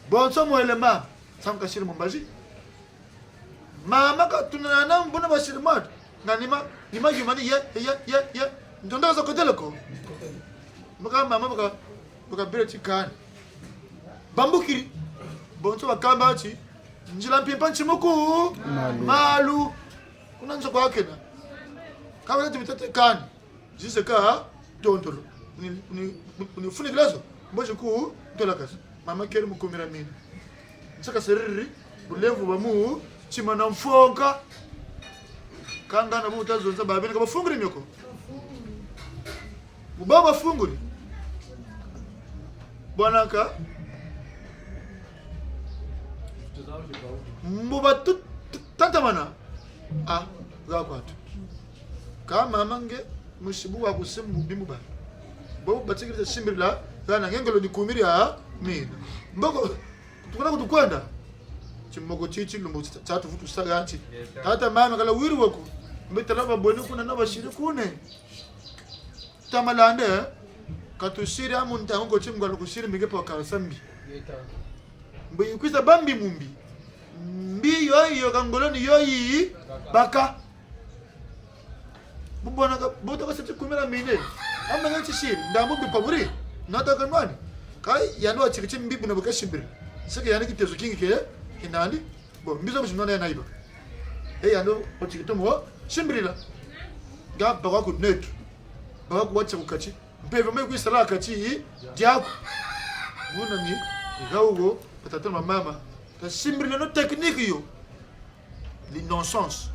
Bonso mwele mama, nsamu kasiri mu mbazi. Mama katunana buna basiri mwatu. Nga nima, nima yuma ni ye, ye, ye, ye. Ntondo kaza kotele ko. Mbaka mama baka, baka bire ti kani. Bambukiri. Bonso bakamba ti, nzila mpimpa ntimuku. Malu. Malu. Kuna nzo kwa kena. Kabela ti bitete kani. Zise ka tondolo. Ni, ni, ni, ni funikilazo. Mbozi ku ntolakasa. Mama keri mu kumira mina. Nsaka seriri, bulemvo bwa mu tima na mfonka. Kanga na bu ta zonza babene ka bafunguri mioko. Mu ba bafunguri. Bwana ka. Mbo ba tu, tu, tantamana. Ah, ga kwa tu. Ka mama nge, musibu wa kusimu bimu ba. Bo batikiri simbirila, hana nge ngolo ni kumiri ya mina. Mboko, tukuna kutukwenda. Timoko titi lumbu tsa, tsa tuvutu sa ganti. Tata mama kala wiri wako. Mbe tala babwene kuna na basiri kune. Tamalande, katusiri amu ntangu ko timgwalo kusiri mbinge pa kala sambi. Mbo yikwiza bambi mumbi. Mbi yoyi yo ka ngolo ni yoyi baka. Bubona ka, buta ka seti kumira mine. Amba nga tisiri, ndambu mbi pa buri. Nata ka nwani. Ka yandi watiri ti mbi buna bu kasimbiri. Seke yandi kitezo kingi ke, kinandi. Bon, mbi zo bu zinwana yandi nayiba. E yandi watiri tomo, simbirila. Nga baka ku neutre. Baka ku watsa ku kati. Mpeve me kwisala kati diaku. Muna ni, nga ugo, batata na bamama. Kasimbirila no technique yo. L'innocence.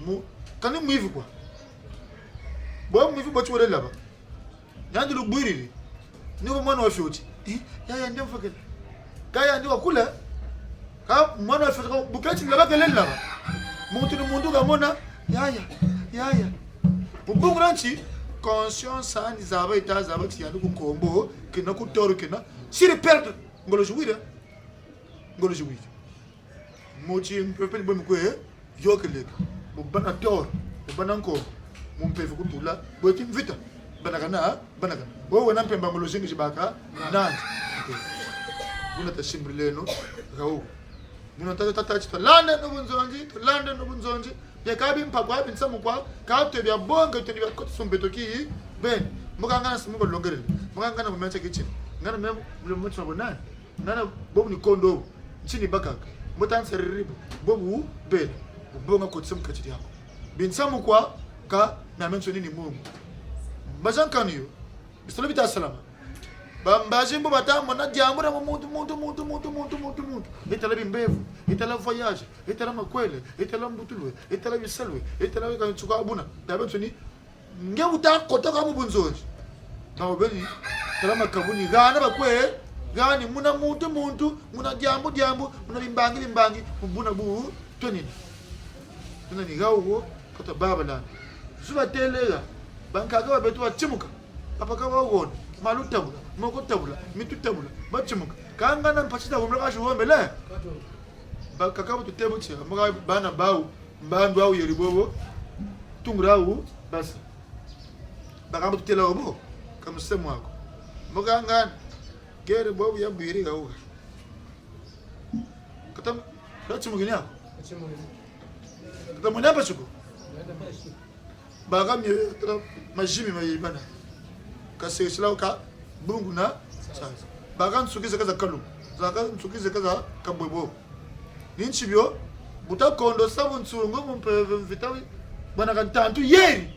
Mu, kani mwivi kwa. Bo mwivi bo ti wele laba. Yandi lubwiriri. Ni bo mwana wa fioti. Eh, ya yandi mfakele. Ka yandi wakula. Ka mwana wa fioti, ka bu keti laba kele laba. Muntu ni muntu kamona, Yaya, yaya. Mu bungu na nti, conscience ani zaba yita zaba ti yandi ku nkombo, kena ku toro kena. Siri perdre, ngolo zi wiri. Ngolo zi wiri. Mu ti mpeve ni bo mi kwe, yokeleka. Mu bâ na toro, mu bâ na nkombo. Mu mpeve ku tula, bwe ti mvita. Banakana, banakana. Wo wena mpemba ngolo zingi zibâka, nandi. Buna ta simbrileno, gawu. Muna tata tata ti, tolanda no bunzonzi, tolanda no bunzonzi. Bia ka bi mpa kwa, bi nsamu kwa, ka twe bia bonga, twe ni bia kotisa mbeto ki, beni. Mbo ka ngana simu ko longerele. Mbo ka ngana mu mensa kitchen. Ngana memu, mule mutsa bo nani. Ngana bobu ni kondo. Ntini bakaka. Mbo ta nsariri bo. Bobu, beni. Bonga kotisa mu kati diaku. Bi nsamu kwa, ka, na menso ni ni mumu. Mbaza nkanu yo. Bisolo bita salama. Bambazi mbo bata mona diambu dia mu muntu, muntu, muntu. Etala bimbevo, etala voyage, etala makwele, etala mbutulwe, etala bisalwe, etala weka ntsuka buna. Tabe nsoni, nge wuta kota kwa mu bunzonzi. Bawu beni, tala makabu ni, hana bakwe, hani muna muntu, muntu, muna diambu, diambu, muna bimbangi, bimbangi, mu buna bu, twenina. Tuna ni gawu wo, kota baba lana. Zuba telela, bankaka ba beto batimuka. Papa ka bawona, malu tabula, moko tabula, mitu tabula, batimuka. Ka ngana mpasi ta womela kasi womele. Bakaka bu tutebu tia, mboka bana bawu, mbandu awu yeri bobo, tungura awu, basa. Bakaka bu tutela wo bo, ka musemu wako. Mboka ngana, gere bobo ya bwiri gawu. Kata, kata timukini ako. Kata mwana mpasi ko. Baka mie, kata mazimi ma yibana. Ka sesila ka bungu na sasa. Baka nsuki zeka za kalu. Zaka nsuki zeka za kabwebo. Ni nti bio, buta kondo sa bunsungu mu mpeve mvita wi. Bana ka ntantu yeri.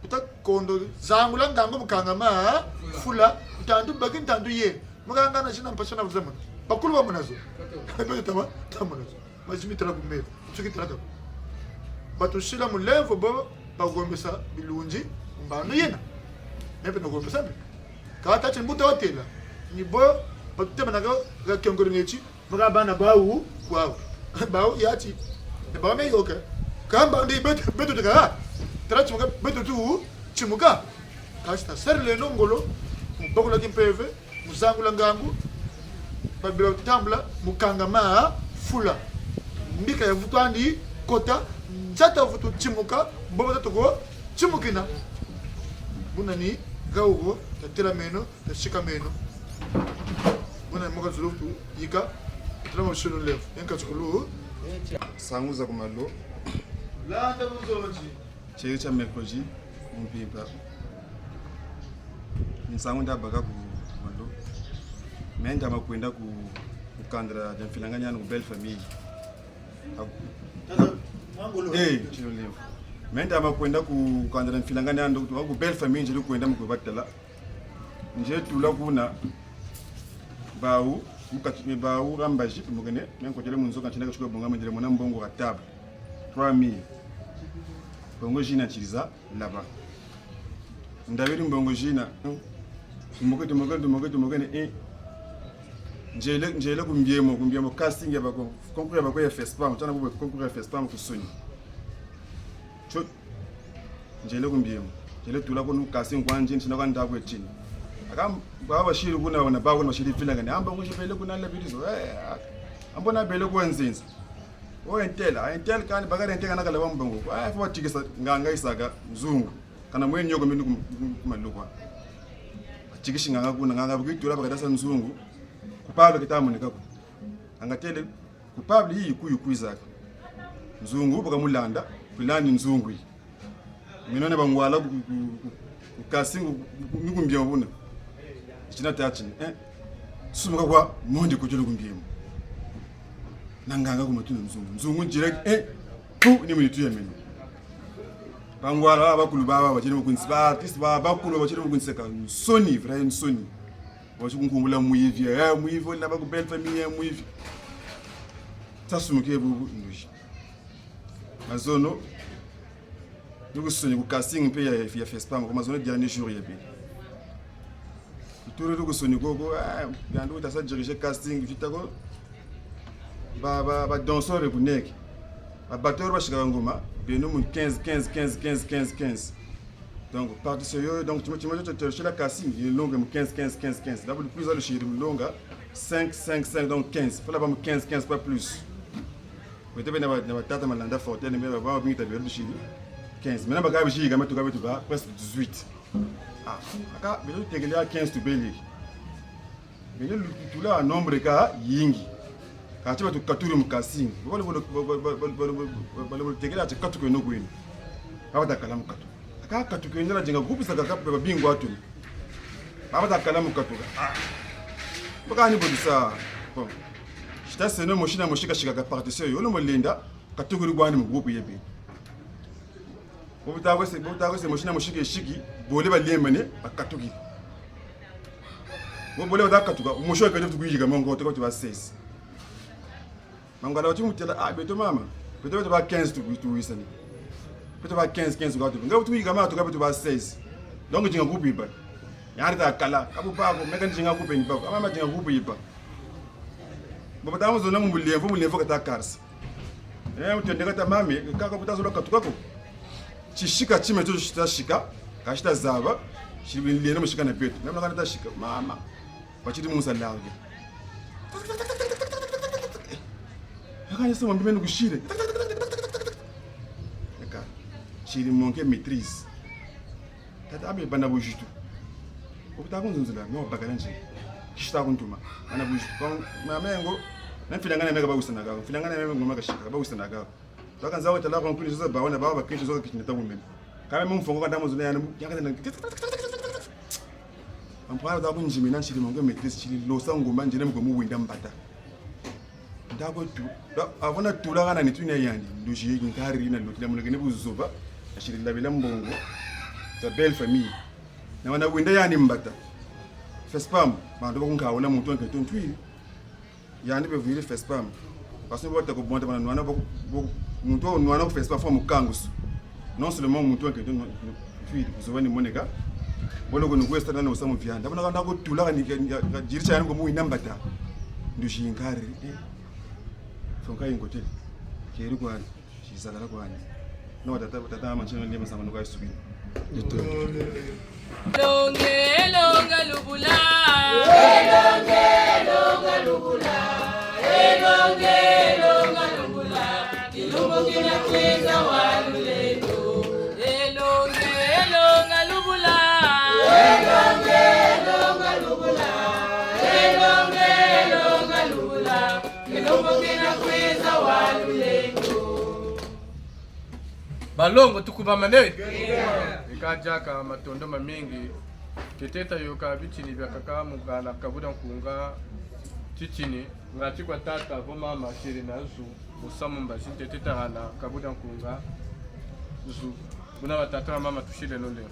Buta kondo zangula ngangu mu kangama, fula, ntantu baki ntantu yeri. Mukangana zina mpasi na vuzamana. Bakulu bamona zo. Beto tama, tamona zo. Mazimi tala ku mbeto. Nsuki tala kabu. Batusila mulemvo bo, bagombesa bilunzi, mbandu yena. Meno mpe nagombesa mpe. Kâ tâ ti mbuta watela. Ni bo, batutemanaka, ha kiongolo ngeti, maka bana bawu, kwawu. Bawu yati. Ni bawu me yoka. Kâ mbandu beto, beto teka. Tala timuka, beto tu, timuka. Kasi tasarileno ngolo, mu bakula kimpeve, mu zangula ngangu, babila tambula, mu kangama, fula. Mbika ya vutu andi kota, nzata vutu timuka, bobo ta toko timukina. Buna ni gawu ko, tatelameno, tasikameno. Buna ni moka zulu vutu yika, tala mabisulu lefu, yenka tsukulu. Nsangu za ku malo. Landa bunzonzi. Tieri tia mercredi, mu mpimpa. Nsangu nda baka ku malo. Me nda ma kwenda ku, ku kanda dia mfilangani andi ku Belle Famille. Aku- Tata, mangolo. Eh, tino leo. Me nda ma kwenda ku, ku kanda dia mfilangani andi ku, ku Belle Famille, nzeri kwenda mu kwe batala. Nzeri tula kuna, bawu, mu kati, bawu ha mbazi, tumukene, me nkotele mu nzo, kantina ka tiko bonga, me ndele mona mbongo ha table. Trois mille. Mbongo zina ntiriza, là-bas. Ndabiri mbongo zina. Tumuke, tumuke, tumuke, tumuke, ne, eh. Nzele, nzele ku Mbiemo, ku Mbiemo, casting ya bako, concours ya bako ya FESPAM, tiana bobo concours ya FESPAM ku Soni. Tio, nzele ku Mbiemo. Nzele tula ko nu casting kwa nzeni, tina kwa ndaku etini. Aka, ba basiri kuna, wana ba kuna basiri filangani. Amba ngushe bele kuna la bidizo. Eh, amba na bele kwa nzenza. O entela, entela kani bakari entela kana kala wa mbongo. Kwa fo batikisa nganga yisaka nzungu. Kana mwe nyoko minu kum-, kum-, kumalukwa. Batikisi nganga kuna, nganga bakitula bakatasa nzungu. Coupable keta moneka ko. Nganga têle, coupable yi kuyu kwizaka. Nzungu, baka mulanda, kwilandi nzungu yi. Mino na bangwala ku, ku, ku, ku, ku casting ku, ku, ku, ni ku Mbiemo buna. Tina tâ ti, eh? Sumuka kwa, mondi kutulu ku Mbiemo. Na nganga ku matuna nzungu. Nzungu direct, eh? Pu, ni munitu ya meno. Bangwala, ba, bakulu ba, ba, batiri mu kunsi, ba artiste, ba, bakulu, batiri mu kunseka. Nsoni, vrai nsoni. Wasi kunkumbula mwivi, eh, mwivi, ola ba ku Belle Famille, eh, mwivi. Tasumuke bubu, nduzi. Mazono, ni ku Soni ku casting mpe ya, ya FESPAM, ku mazono dernier jour ya bele. Tuturi ku Soni koko, ah, yandi wuta sa diriger casting, vita ko. Ba, ba, ba danseur kuneke. Ba batteur basikaka ngoma, beno mu quinze, quinze, quinze, quinze, quinze, quinze. Donc, partition yo, donc, tima, tima, tima, tima, tima, kasi, ni longa mu quinze, quinze, quinze, quinze. D'abord, plus à le chéri, mu longa, cinq, cinq, cinq, donc quinze. Fallait ba mu quinze, quinze, pas plus. Peut-être, na ba, na ba tata malanda forte, mais ba, ba, ba, ba, quinze. Maintenant, ba, ka bisi, ka, mais tu, ka, mais tu vas, presque dix-huit. Ah, aka, mais tu, tekele ya quinze, tu beli. Beno lutula nombre ka yingi. Ka ti ba tukaturi mu kasi. Bole, bole, bole, tekela ti katuka eno kweno. Ba bata kala mu katuka. Aka katuka eno la dinga groupe sa kaka pe ba bingwa tu. Ba bata kala mu katuka. Ah. Baka ni bo disa. Bon. Sita seno mosi na mosi kasikaka partition yo. Lo mo lenda, katukiri kwandi mu groupe yebe. Bo buta kwe se, bo buta kwe se, mosi na mosi ke siki, bole balembane, bakatukiri. Bo bole bata katuka, mosi wa kende tukuyika mango, toko ti ba seize. Mangala wati mutela, ah, beto mama, beto, beto ba quinze tu, tuwisani. Beto ba quinze, quinze kwa tu. Nga tukuyika ma, tuka beto ba seize. Donc, dinga groupe yiba. Yandi ta kala, ka bu bako, meka dinga groupe ni bako, mama dinga groupe yiba. Bo bata mu zonza mu mulemvo, mulemvo kata karisa. Eh, mutendeka ta mame, kaka buta zola katuka ko. Tisika time tio sita sika, ka sita zaba, ti bilenda mu sika na beto. Meme na kana ta sika, mama. Ba tiri mu sa largue. Aka ni sama mbi meno kusire. Aka, tiri manque maîtrise. Tata abe bana buzitu. Obuta kunzunzula, no bakala nzi. Kista kuntuma. Bana buzitu. Kwa mama yango, na mfilangana meka ba usana gago. Mfilangana meka ngoma kasika, ba usana gago. Taka nzawo tala kwa nkuni zoza ba wana ba ba kinshi zoza kitina ta kumeme. Kame mu mfongo kanda muzuna yani, yakata na. Ampara ta kunzimina nsiri manque maîtrise siri losa ngoma nzele mu ko mu winda mbata. Nda ko tu, da, avant na tula kana ni tuna yandi, ndozi ye nkari na lotila muna kene buzoba, asiri labila mbongo, sa belle famille. Na wana winda yandi mbata. Fespamu, bantu ba kunkaula muntu wa nkento ntwiri. Yandi be vwiri Fespamu. Parce que bata ko bonta bana nwana ba, ba, muntu wa nwana ku Fespamu, faut mukangusu. Non seulement muntu wa nkento ntwiri, buzoba ni moneka. Bolo ko ni kwesta na usa mu vianda. Bana kanda ko tula kani, ka, ka, ka, diri tia yandi ko mu winda mbata. Ndozi nkari, eh. Fonka yingo te. Keri kwani. Tizalala kwani. No, tata, tata, mama, ntsina lema sama nuka isukini. Longe, longa lubula. Longe, longa lubula. Longe, longa lubula. Kilumbu kina kwiza wa lulendo. Elonge, elonga lubula. Elonge, elonga lubula. Elonge, elonga lubula. Kilumbu kina kwiza wa lulendo. Balongo tukubamane. Eka diaka matondo mamingi. Ntete tayôka bitini biakaka mu hana kabu dia nkunga titini. Ngati kwa tata, vo mama, siri na zu, musamu mbazi ntete tahana, kabu dia nkunga, zu. Buna batata na mama tusileno lemvo.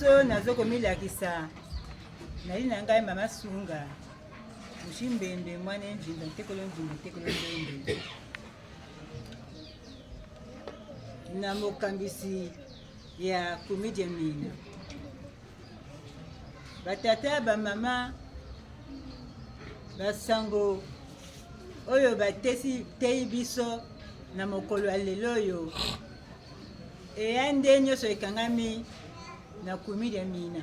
So nazo komilakisa, nali na ngai mama Sunga, musi Mbembe, mwana Ndjinda, ntekolo Ndjinda, ntekolo Mbembe. Na mokambisi ya Kumi dia Mina. Batata, bamama, basango oyo batesi, teyi biso na mokolo ya lelo oyo, eya nde nyonso ekangami na Kumi dia Mina.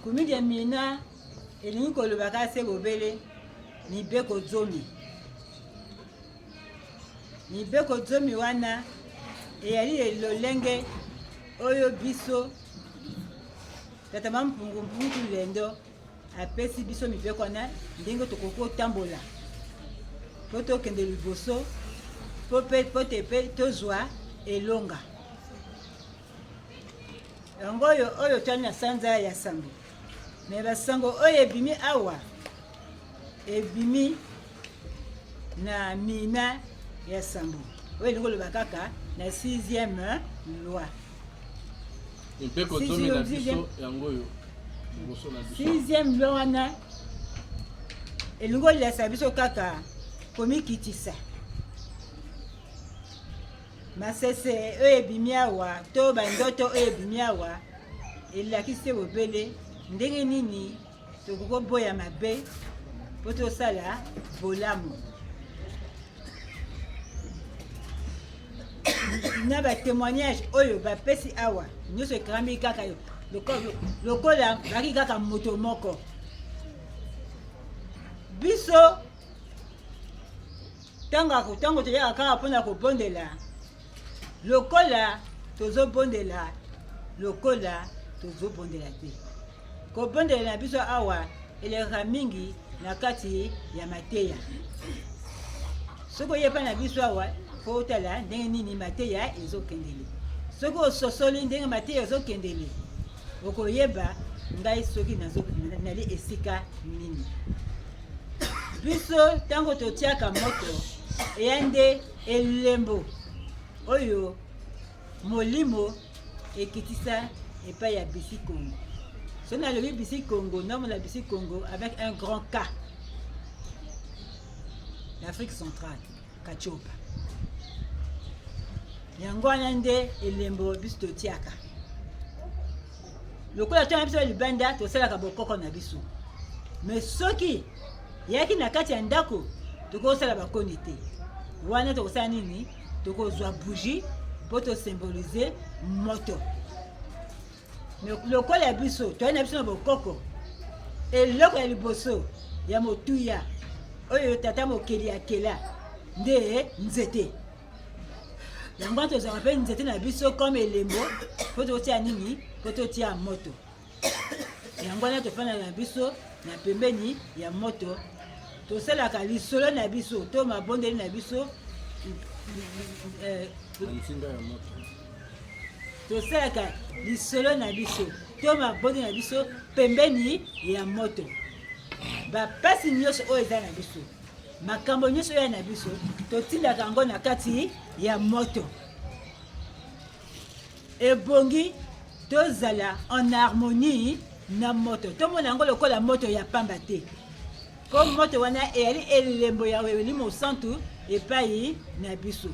Kumi dia Mina elingi koloba kaka se bobele mibeko zomi. Mibeko zomi wana eyali lolenge oyo biso, Tata Mampungu Mpungu Tulendo apesi biso mibeko wana, ndenge tokoki kotambola, po tokende liboso, po pe, po te pe tozwa elonga. Yango oyo, oyo twali na sanza ya sambo. Mais basango oyo ebimi awa, ebimi na Mina ya sambo. Oyo elingi koloba kaka na sixième loi. Mibeko zomi na biso, sixième, yango oyo liboso na biso. Sixième loi wana elingi kolakisa biso kaka komikitisa. Masese oyo ebimi awa, to bandoto oyo ebimi awa, elakisi bobele ndenge nini tokoki koboya mabe, po tosala bolamu. Na ba témoignages oyo bapesi awa, nyonso ekangami kaka yo, loko-, lokola bazalaki kaka moto moko. Biso, ntango ako-, ntango toyaka kaka mpo na kobondela, lokola tozobondela, lokola tozobondela te. Kobondela na biso awa elekaka mingi na kati ya mateya. Soki oye epai na biso awa, mpo otala ndenge nini mateya ezokendele. Soki ososoli ndenge mateya ezokendele, okoyeba ngai soki nazo-, nali esika nini. Biso, ntango totiaka moto, eya nde elembo oyo molimo ekitisa epai ya Bisi Kongo. Soki nalobi Bisi Kongo, naomona Bisi Kongo avec un grand K. L'Afrique centrale. Katiopa. Yango wana nde elembo biso totiaka. Lokola twana biso libanda, tosalaka bokoko na biso. Mais soki eyaki na kati ya ndako, tokosala bakoni te. Wana tokosala nini? Tokozwa bougie mpo to symboliser moto. Mais lokola biso, toyei na biso na bokoko, eloko ya liboso ya motuya oyo Tata Mokeli akela nde nzete. Yango wana tozwaka mpe nzete na biso comme elembo, mpo totia nini? Mpo totia moto. Yango wana tofandaka na biso na pembeni ya moto. Tosalaka lisolo na biso to mabondeli na biso, eh, na ntinga ya moto. Tosalaka lisolo na biso to mabondeli na biso pembeni ya moto. Bapasi nyonso oyo eza na biso, makambo nyonso oyo eza na biso, totindaka yango na kati ya moto. Ebongi tozala en harmonie na moto. Tomona yango lokola moto ya pamba te. Mpo moto wana eyali elembo ya Molimo Santu epai na biso.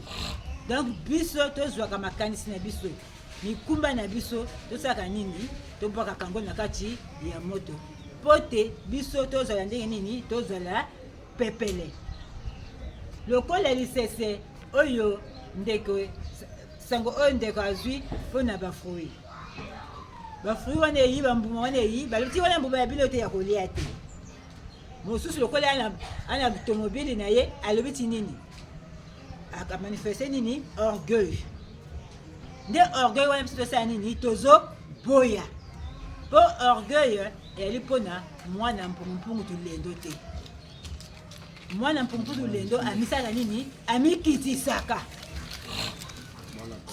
Donc, biso tozwaka makanisi na biso, mikumba na biso, tosalaka nini? Tobwakaka yango na kati ya moto. Po te biso tozala ndenge nini? Tozala pepele. Lokola lisese oyo ndeko, sango oyo ndeko azwi mpo na ba fruits. Ba fruits wana eyi, bambuma wana eyi, balobi ti wana mbuma ya bino te, ya kolia te. Mosusu lokola ana, ana tomobile na ye, alobi ti nini? Aka manifeste nini? Orgueil. Nde orgueil wana biso tosala nini? Tozoboya. Po orgueil eyali mpo na mwana mpungu-mpungu tulendo te. Mwana mpungu-mpungu tulendo amisaka nini? Amikitisaka.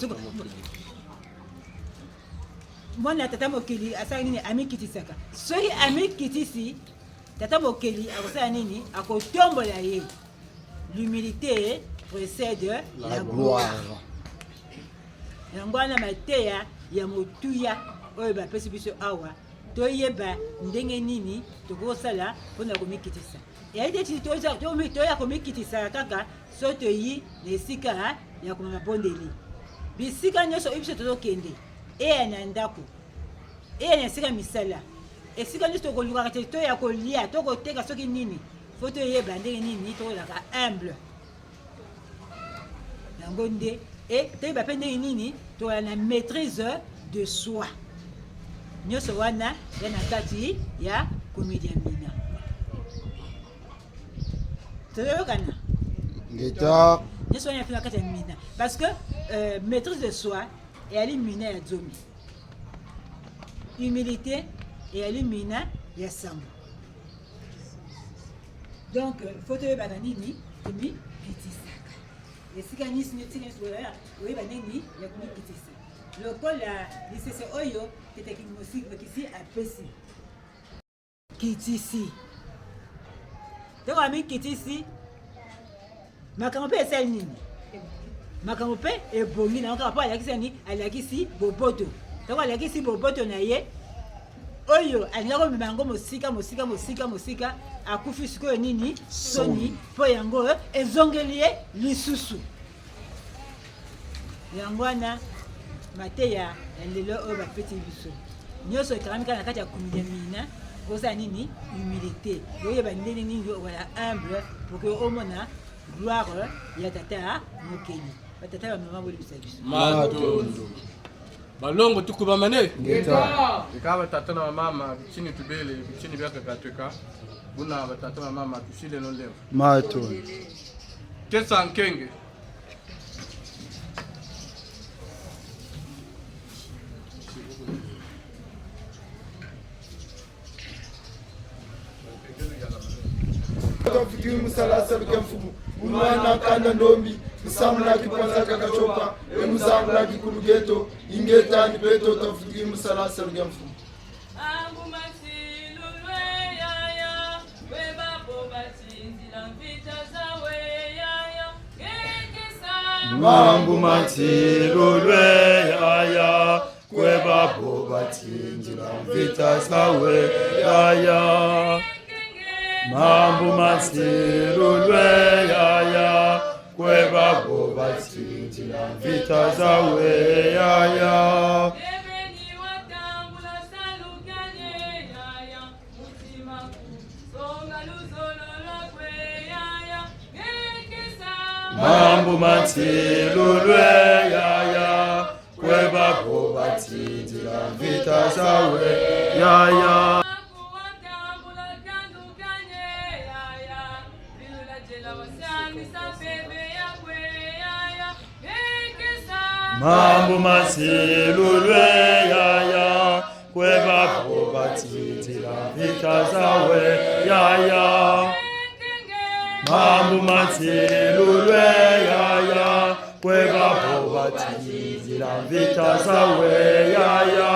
Soko, mwana tata mokili asala nini? Amikitisaka. Soki amikitisi, tata mokili akosala nini? Akotombola ye. L'humilité précède la gloire. Yango wana mateya ya motuya oyo bapesi biso awa, toyeba ndenge nini tokosala mpo na komikitisa. Eyali te ti toza-, tomi-, toya komikitisa kaka so toyi na esika ya komema mabondeli. Bisika nyonso oyo biso tozokende, eya na ndako, eya na esika misala, esika nyonso tokolukaka te, toya kolia, tokoteka soki nini, faut toyeba ndenge nini tokolaka humble. Yango nde, e, toyeba mpe ndenge nini toya na maîtrise de soi. Nyonso wana ya na kati ya komedia mina. Tozoyokana? Ngeta. Nyonso wana ya na kati ya mina. Parce que, euh, maîtrise de soi eyali mina ya zomi. Humilité eyali mina ya sambo. Donc, euh, faut toyebaka nini tomikitisaka. Esika nyonso, esika nyonso oyeba, oyeba ndenge ya komikitisa. Lokola lisese oyo tete Kimosiki Bakisi apesi. Kitisi. Ntango amikitisi, makambo mpe esali nini? Makambo mpe ebongi na yo kaka mpo alakisi nini? Alakisi boboto. Ntango alakisi boboto na ye, oyo alinga komema yango mosika, mosika, mosika, mosika, akufi sikoyo nini? Soni. Soni. Mpo yango ezongeli ye lisusu. Yango wana, mateya ya lelo oyo bapesi biso, nyonso ekangami kaka na kati ya komedia mina, kozala nini? Humilité. Oyeba ndenge nini okozala humble, pour que omona gloire ya tata mokeli. Batata, bamama, bolibisa biso. Matondo. Balongo, tukubamane. Ngeta. Eka batata na bamama, bitini tubele, bitini biakaka tweka. Buna batata na bamama, tusileno lemvo. Matondo. Kesa nkenge. Tafutiri mu sala salu kia mfumu. Mu nwana kanda ndombi, mu samuna kipwanza kia katsopa, e mu zangula kikulu kieto, ingeta ni beto tafutiri mu sala salu kia mfumu. Mambu ma nsilulu e yaya, kwe babo batindila mvita zawu e yaya, ngekesa. Mambu ma nsilulu e yaya, kwe babo batindila mvita zawu e yaya. Mambu ma nsilulu e yaya, kwe babo batindila mvita zawu e yaya. Ebeni watambula salu kiani e yaya, mutima ku songa luzolo lwaku e yaya, ngekesa. Mambu ma nsilulu e yaya, kwe babo batindila mvita zawu e yaya. Mambu ma nsilulu e yaya, kwe babo batindila mvita zawu e yaya. Mambu ma nsilulu e yaya, kwe babo batindila mvita zawu e yaya.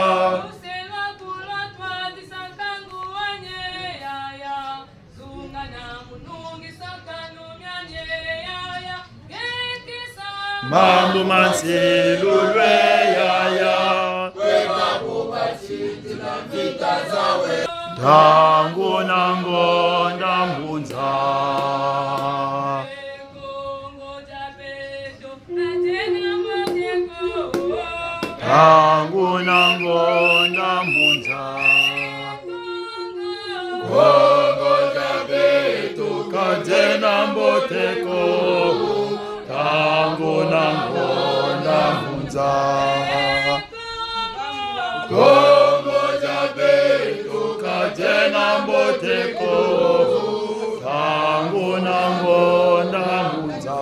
Mambu ma nsilulu e yaya. Ntangu na ngonda mbunza. Ntangu na ngonda mu nza. Kongo dia beto ka diena mbote ko. Ntangu na ngonda mu nza. Kongo dia beto ka diena mbote ko. Ntangu na ngonda mu nza.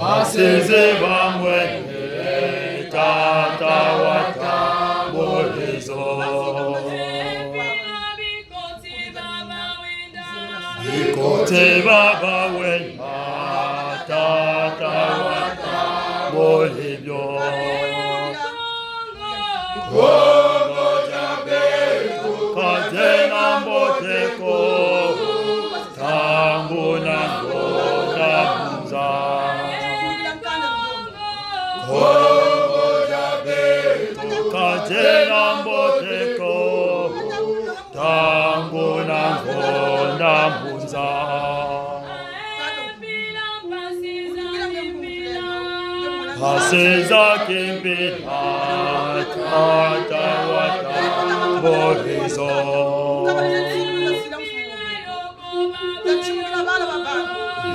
Baseze bamwene, tata watambula zo. Bikoti baba wena, tata watambula bio. Kongo dia beto ka diena mbote ko. Ntangu na ngonda mu nza. Kongo dia beto ka diena mbote ko. Ntangu na ngonda mu nza. Baseza kimpila, tata watambula zo.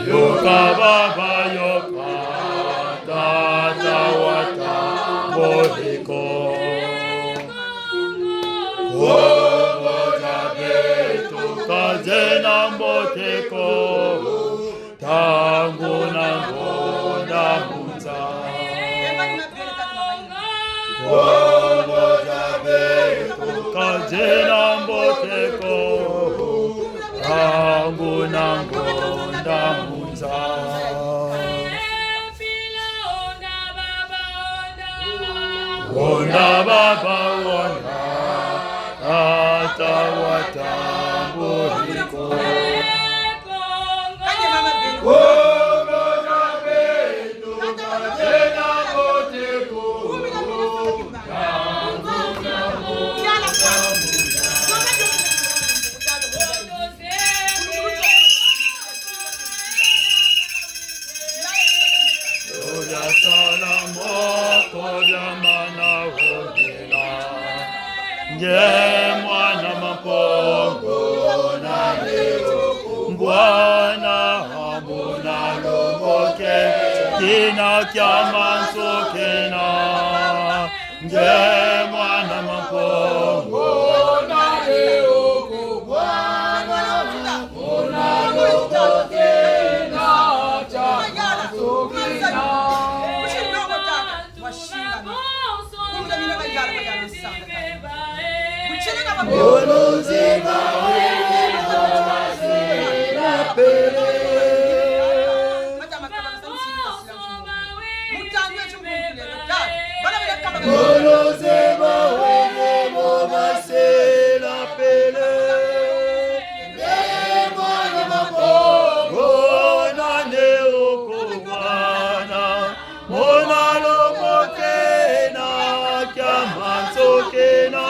Yoka baba yoka, tata watambula ko. Kongo dia beto ka diena mbote ko. Ntangu na ngonda mu nza. Kongo dia beto ka diena mbote ko. Ntangu na ngonda mu nza. Honda baba honda, tata watambula ko. Oya sala moko bia mana wongela. Nge mwana Mampungu na leo, mbwana mona lomboke, kina kia manso kena. Nge mwana Mampungu na leo, mbwana mona lomboke na kia manso kena. Bolozi ba wele bo basela pele. Bolozi ba wele bo basela pele. Nge mwana Mampungu na leo, mbwana mona lomboke na kia manso kena.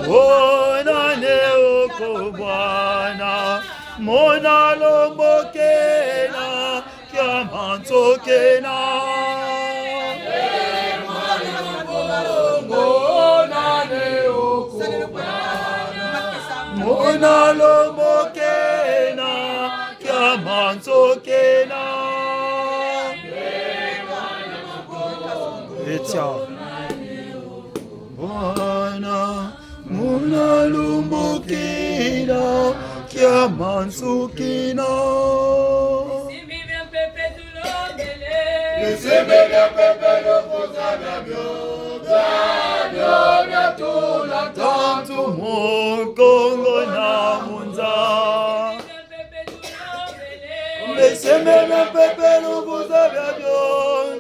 Mbwana leo, mbwana mona lomboke na kia manso kena. Mbwana leo, mbwana mona lomboke na kia manso kena. Etia. Mbwana mona lomboke na kia manso kena. Bisembe bia mpeve luvuza biabio, biabio biatula ntantu mu Kongo na mu nza. Bisembe bia mpeve luvuza biabio,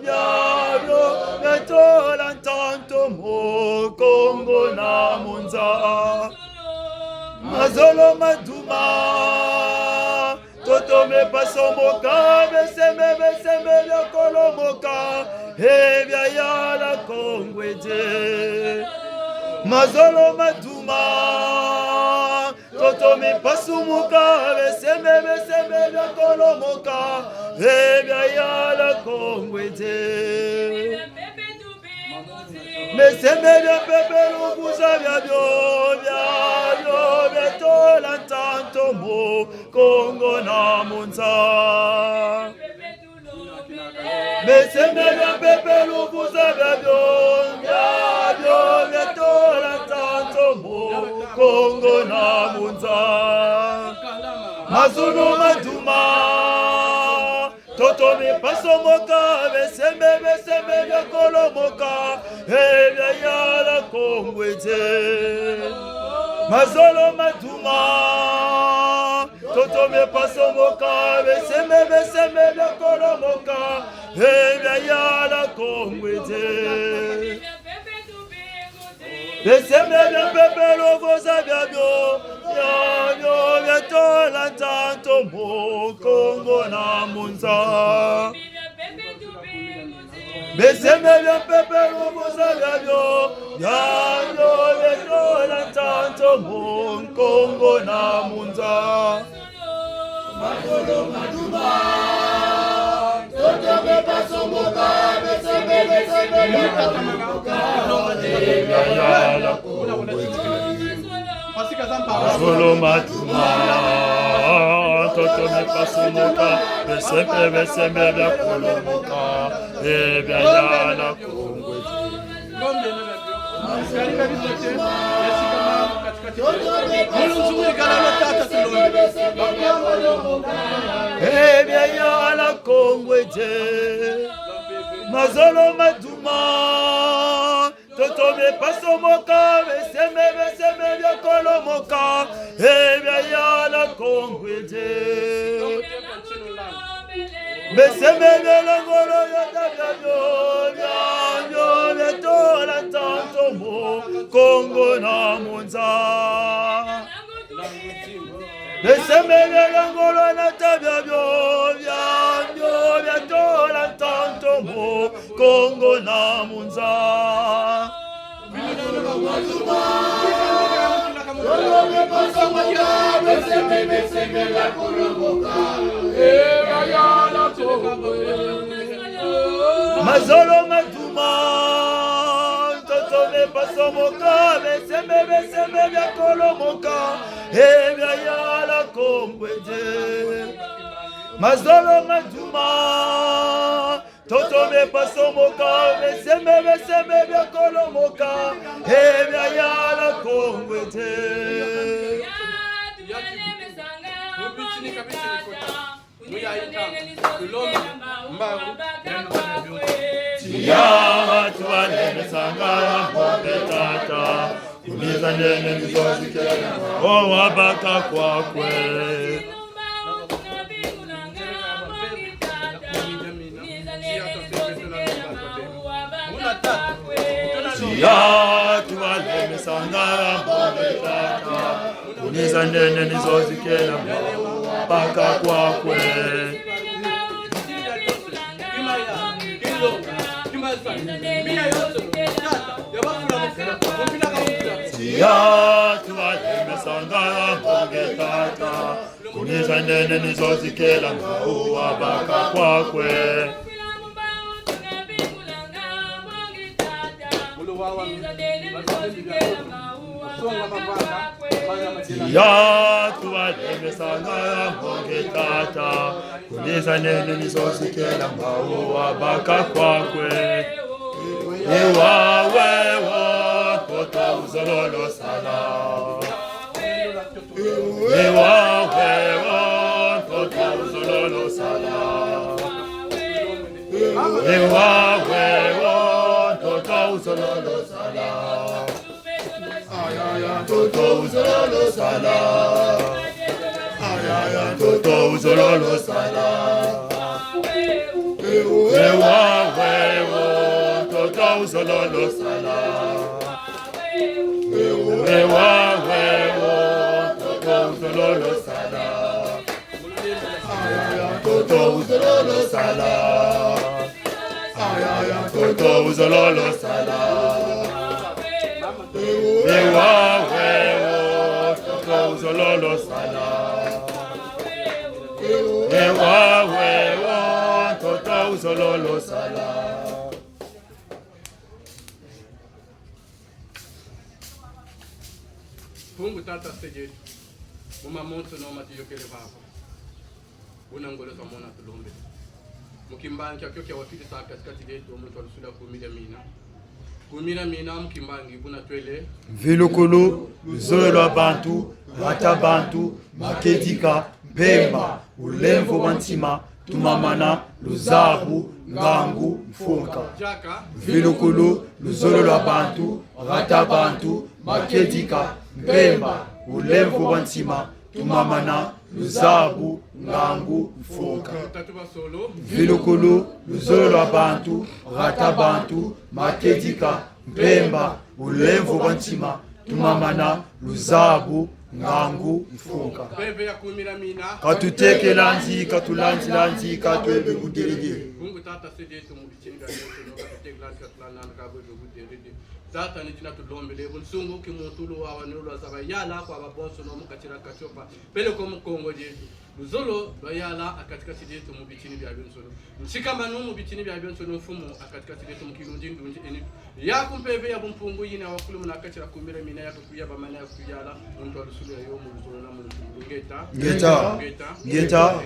biabio biatula ntantu mu Kongo na mu nza. Mazolo maduma, ntoto mipasuka, bisembe, bisembe biakolomoka, e biayala Kongo edi. Mazolo maduma, ntoto mipasuka, bisembe Bisembe, bisembe bia kolomoka, e bia yala kongwete. Bisembe bia mpeve luvuza biabio, biabio bia tola ntantu mu Kongo na mu nza. Bisembe bia mpeve luvuza biabio, biabio bia tola ntantu mu Kongo na mu nza. Mazulu maduma, ntoto mipasomoka, bisembe, bisembe bia kolomoka, e bia yala kongwete. Mazulu maduma, ntoto mipasomoka, bisembe, bisembe bia kolomoka, e bia yala kongwete. Bisembe bia mpeve luvuza biabio, biabio bia tola ntantu mu Kongo na mu nza. Bisembe bia mpeve luvuza biabio, biabio bia tola ntantu mu Kongo na mu nza. Mazulu maduma, ntoto mipasomoka, bisembe, bisembe bia kolomoka, e bia yala kongwete. Mazulu maduma, ntoto mipasomoka, bisembe, bisembe bia kolomoka, e bia yala kongwete. E bia yala kongwete. Mazulu maduma, ntoto mipasomoka, bisembe, bisembe bia kolomoka, e bia yala kongwete. Bisembe bia longolo ya ta biabio, biabio bia tola ntantu mu Kongo na mu nza. Bisembe bia longolo na ta biabio, biabio bia tola ntantu mu Kongo na mu nza. Mazulu maduma, ntoto mipasomoka, bisembe, bisembe bia kolomoka, e bia yala kongwete. Mazulu maduma, ntoto mipasomoka, bisembe, bisembe bia kolomoka, e bia yala kongwete. Tiya tubalemesanga, mbote tata, ku miza nene ni zo zikele, o wabaka kwakwe. Tiya tubalemesanga, mbote tata, ku miza nene ni zo zikele, o wabaka kwakwe. Tiya tubalemesanga, mbote tata, ku miza nene ni zo zikele, o wabaka kwakwe. Tiya tubalemesanga, mbote tata, ku miza nene ni zo zikele, o wabaka kwakwe. E wawe wo, ntoto wuzololo sala. E wawe wo, ntoto wuzololo sala. E wawe wo, ntoto wuzololo sala. Ayaya, ntoto wuzololo sala. Ayaya, ntoto wuzololo sala. E wawe wo, ntoto wuzololo sala. E wawe wo, ntoto wuzololo sala. Ayaya, ntoto wuzololo sala. Ayaya, ntoto wuzololo sala. E wawe wo, ntoto wuzololo sala. Wewa, wewa, ntoto wuzololo sala. Mpungu tata se dieto, mu mamonsono ma tuyôkele vava. Buna ngolo twamona tulombele. Mu kimbangi kiakio kia wafidisa kati-kati dieto, muntu wa lusulu ya kumi dia mina. Kumi dia mina mu kimbangi buna twele. Mvilukulu, luzolo lwa bantu, rata bantu, makedika, mpemba, wulemvo bwa ntima, tumamana, luzabu, ngangu, mfunka. Mvilukulu, luzolo lwa bantu, rata bantu, makedika, mpemba, wulemvo bwa ntima, tumamana, luzabu, ngangu, mfunka. Mvilukulu, luzolo lwa bantu, rata bantu, makedika, mpemba, wulemvo bwa ntima, tumamana, luzabu, ngangu, mfunka. Mpeve ya kumi dia mina. Ka tutekela nzi, ka tulanzila nzi, ka twebe buderede. Mpungu tata se dieto mu bitini biabionsono, ka tutekela nzi, ka tulanzila nzi, ka twebe buderede. Tata, ni dina tulombele, bunsungu ki muntu lu wawa ni lwa zaba yala kwa babonsono mu kati dia Katiopa, peleko mu Kongo dieto. Luzolo lwa yala ha kati-kati dieto mu bitini biabionsono. Nsikamanu mu bitini biabionsono, mfumu ha kati-kati dieto mu kilundindunzi eni. Yaku mpeve ya bumpungu yina wakulumuna ha kati dia kumi dia mina, yaku kuyabamana, yaku kuyala, muntu wa lusulu ya yo mu luzolo na mu luzolo. Ngeta. Ngeta. Ngeta. Ngeta.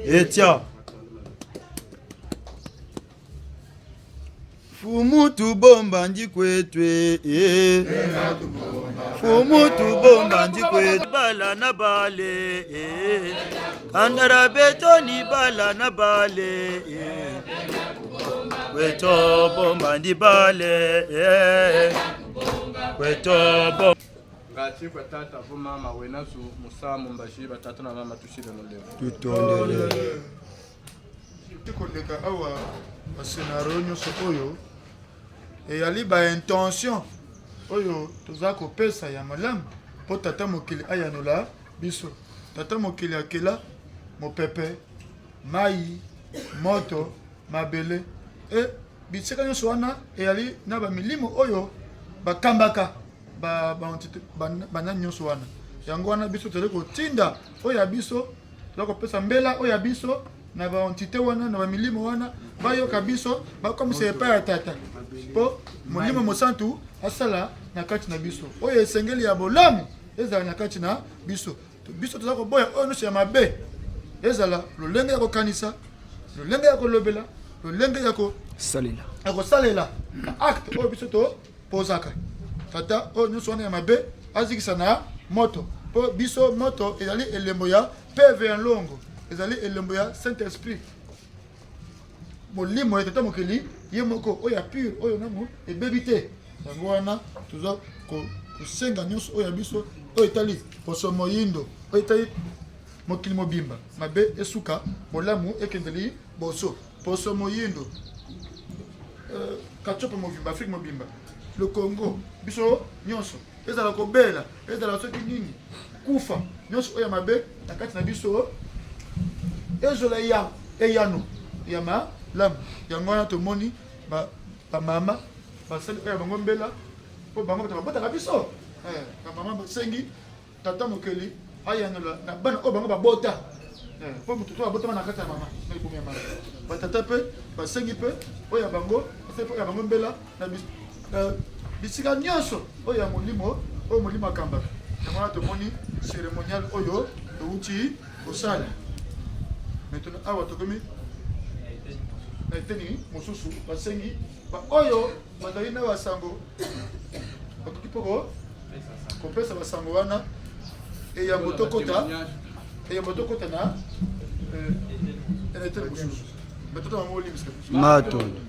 Etia. Mfumu tubomba ndi kweto, eh. Mfumu tubomba ndi kweto. Bala na bale, eh. Kanda dia beto ni bala na bale, eh. Kweto bomba ndi bale, eh. Kweto bomba. Ngati kwa tata vo mama wena zu musamu mbazi, batata na mama tusile mulemvo. Tutondele. Ti koleka awa, ba scénario nyonso oyo, eyali ba intention oyo toza kopesa ya malamu, mpo tata mokili ayanola biso. Tata mokili akela mopepe, mai, moto, mabele. E, bisika nyonso wana eyali na bamilimo oyo bakambaka ba, ba entité, ba, banani nyonso wana. Yango wana biso tozali kotinda oyo ya biso, toza kopesa mbela oyo ya biso na ba entité wana, na bamilimo wana, bayoka biso, bakomisa epai ya Tata. Mpo Molimo Mosantu asala na kati na biso. Oyo esengeli ya bolamu ezala na kati na biso. To-, biso toza koboya oyo nyonso ya mabe. Ezala lolenge ya kokanisa, lolenge ya kolobela, lolenge ya ko-, salela, ya kosalela, na acte oyo biso topozaka. Tata, oyo nyonso wana ya mabe, azikisa na moto. Mpo biso, moto ezali elembo ya mpeve ya nlongo, ezali elembo ya Saint-Esprit. Molimo ya tata mokeli, ye moko oyo ya pur, oyo nanu ebebi te. Yango wana, toza ko-, kosenga nyonso oyo ya biso, oyo etali poso moyindo, oyo etali mokili mobimba. Mabe esuka, bolamu ekende liboso. Poso moyindo, eh, Katiopa mobimba, Afrique mobimba, le Congo, biso nyonso. Ezala kobela, ezala soki nini, kufa, nyonso oyo ya mabe na kati na biso, ezwela ya, eyano ya malamu. Yango wana tomoni ba, bamama basali oyo ya bango mbela, mpo bango bato babotaka biso. Eh, bamama basengi tata mokeli ayanola na bana oyo bango babota. Eh, mpo moto to abotama na kati ya mama, na libumu ya mama. Batata mpe basengi mpe oyo ya bango, basali mpe oyo ya bango mbela na bis-, na bisika nyonso oyo ya molimo, oyo molimo akambaka. Yango wana tomoni cérémonial oyo touti kosala. Maintenant awa tokomi na eteni mosusu, basengi baoyo bazali na basango, bakoki mpe ko-, kopesa basango wana. Eyambo tokota, eyambo tokota na, eh, na eteni mosusu. Batata, mama, olimbisa biso. Matondo.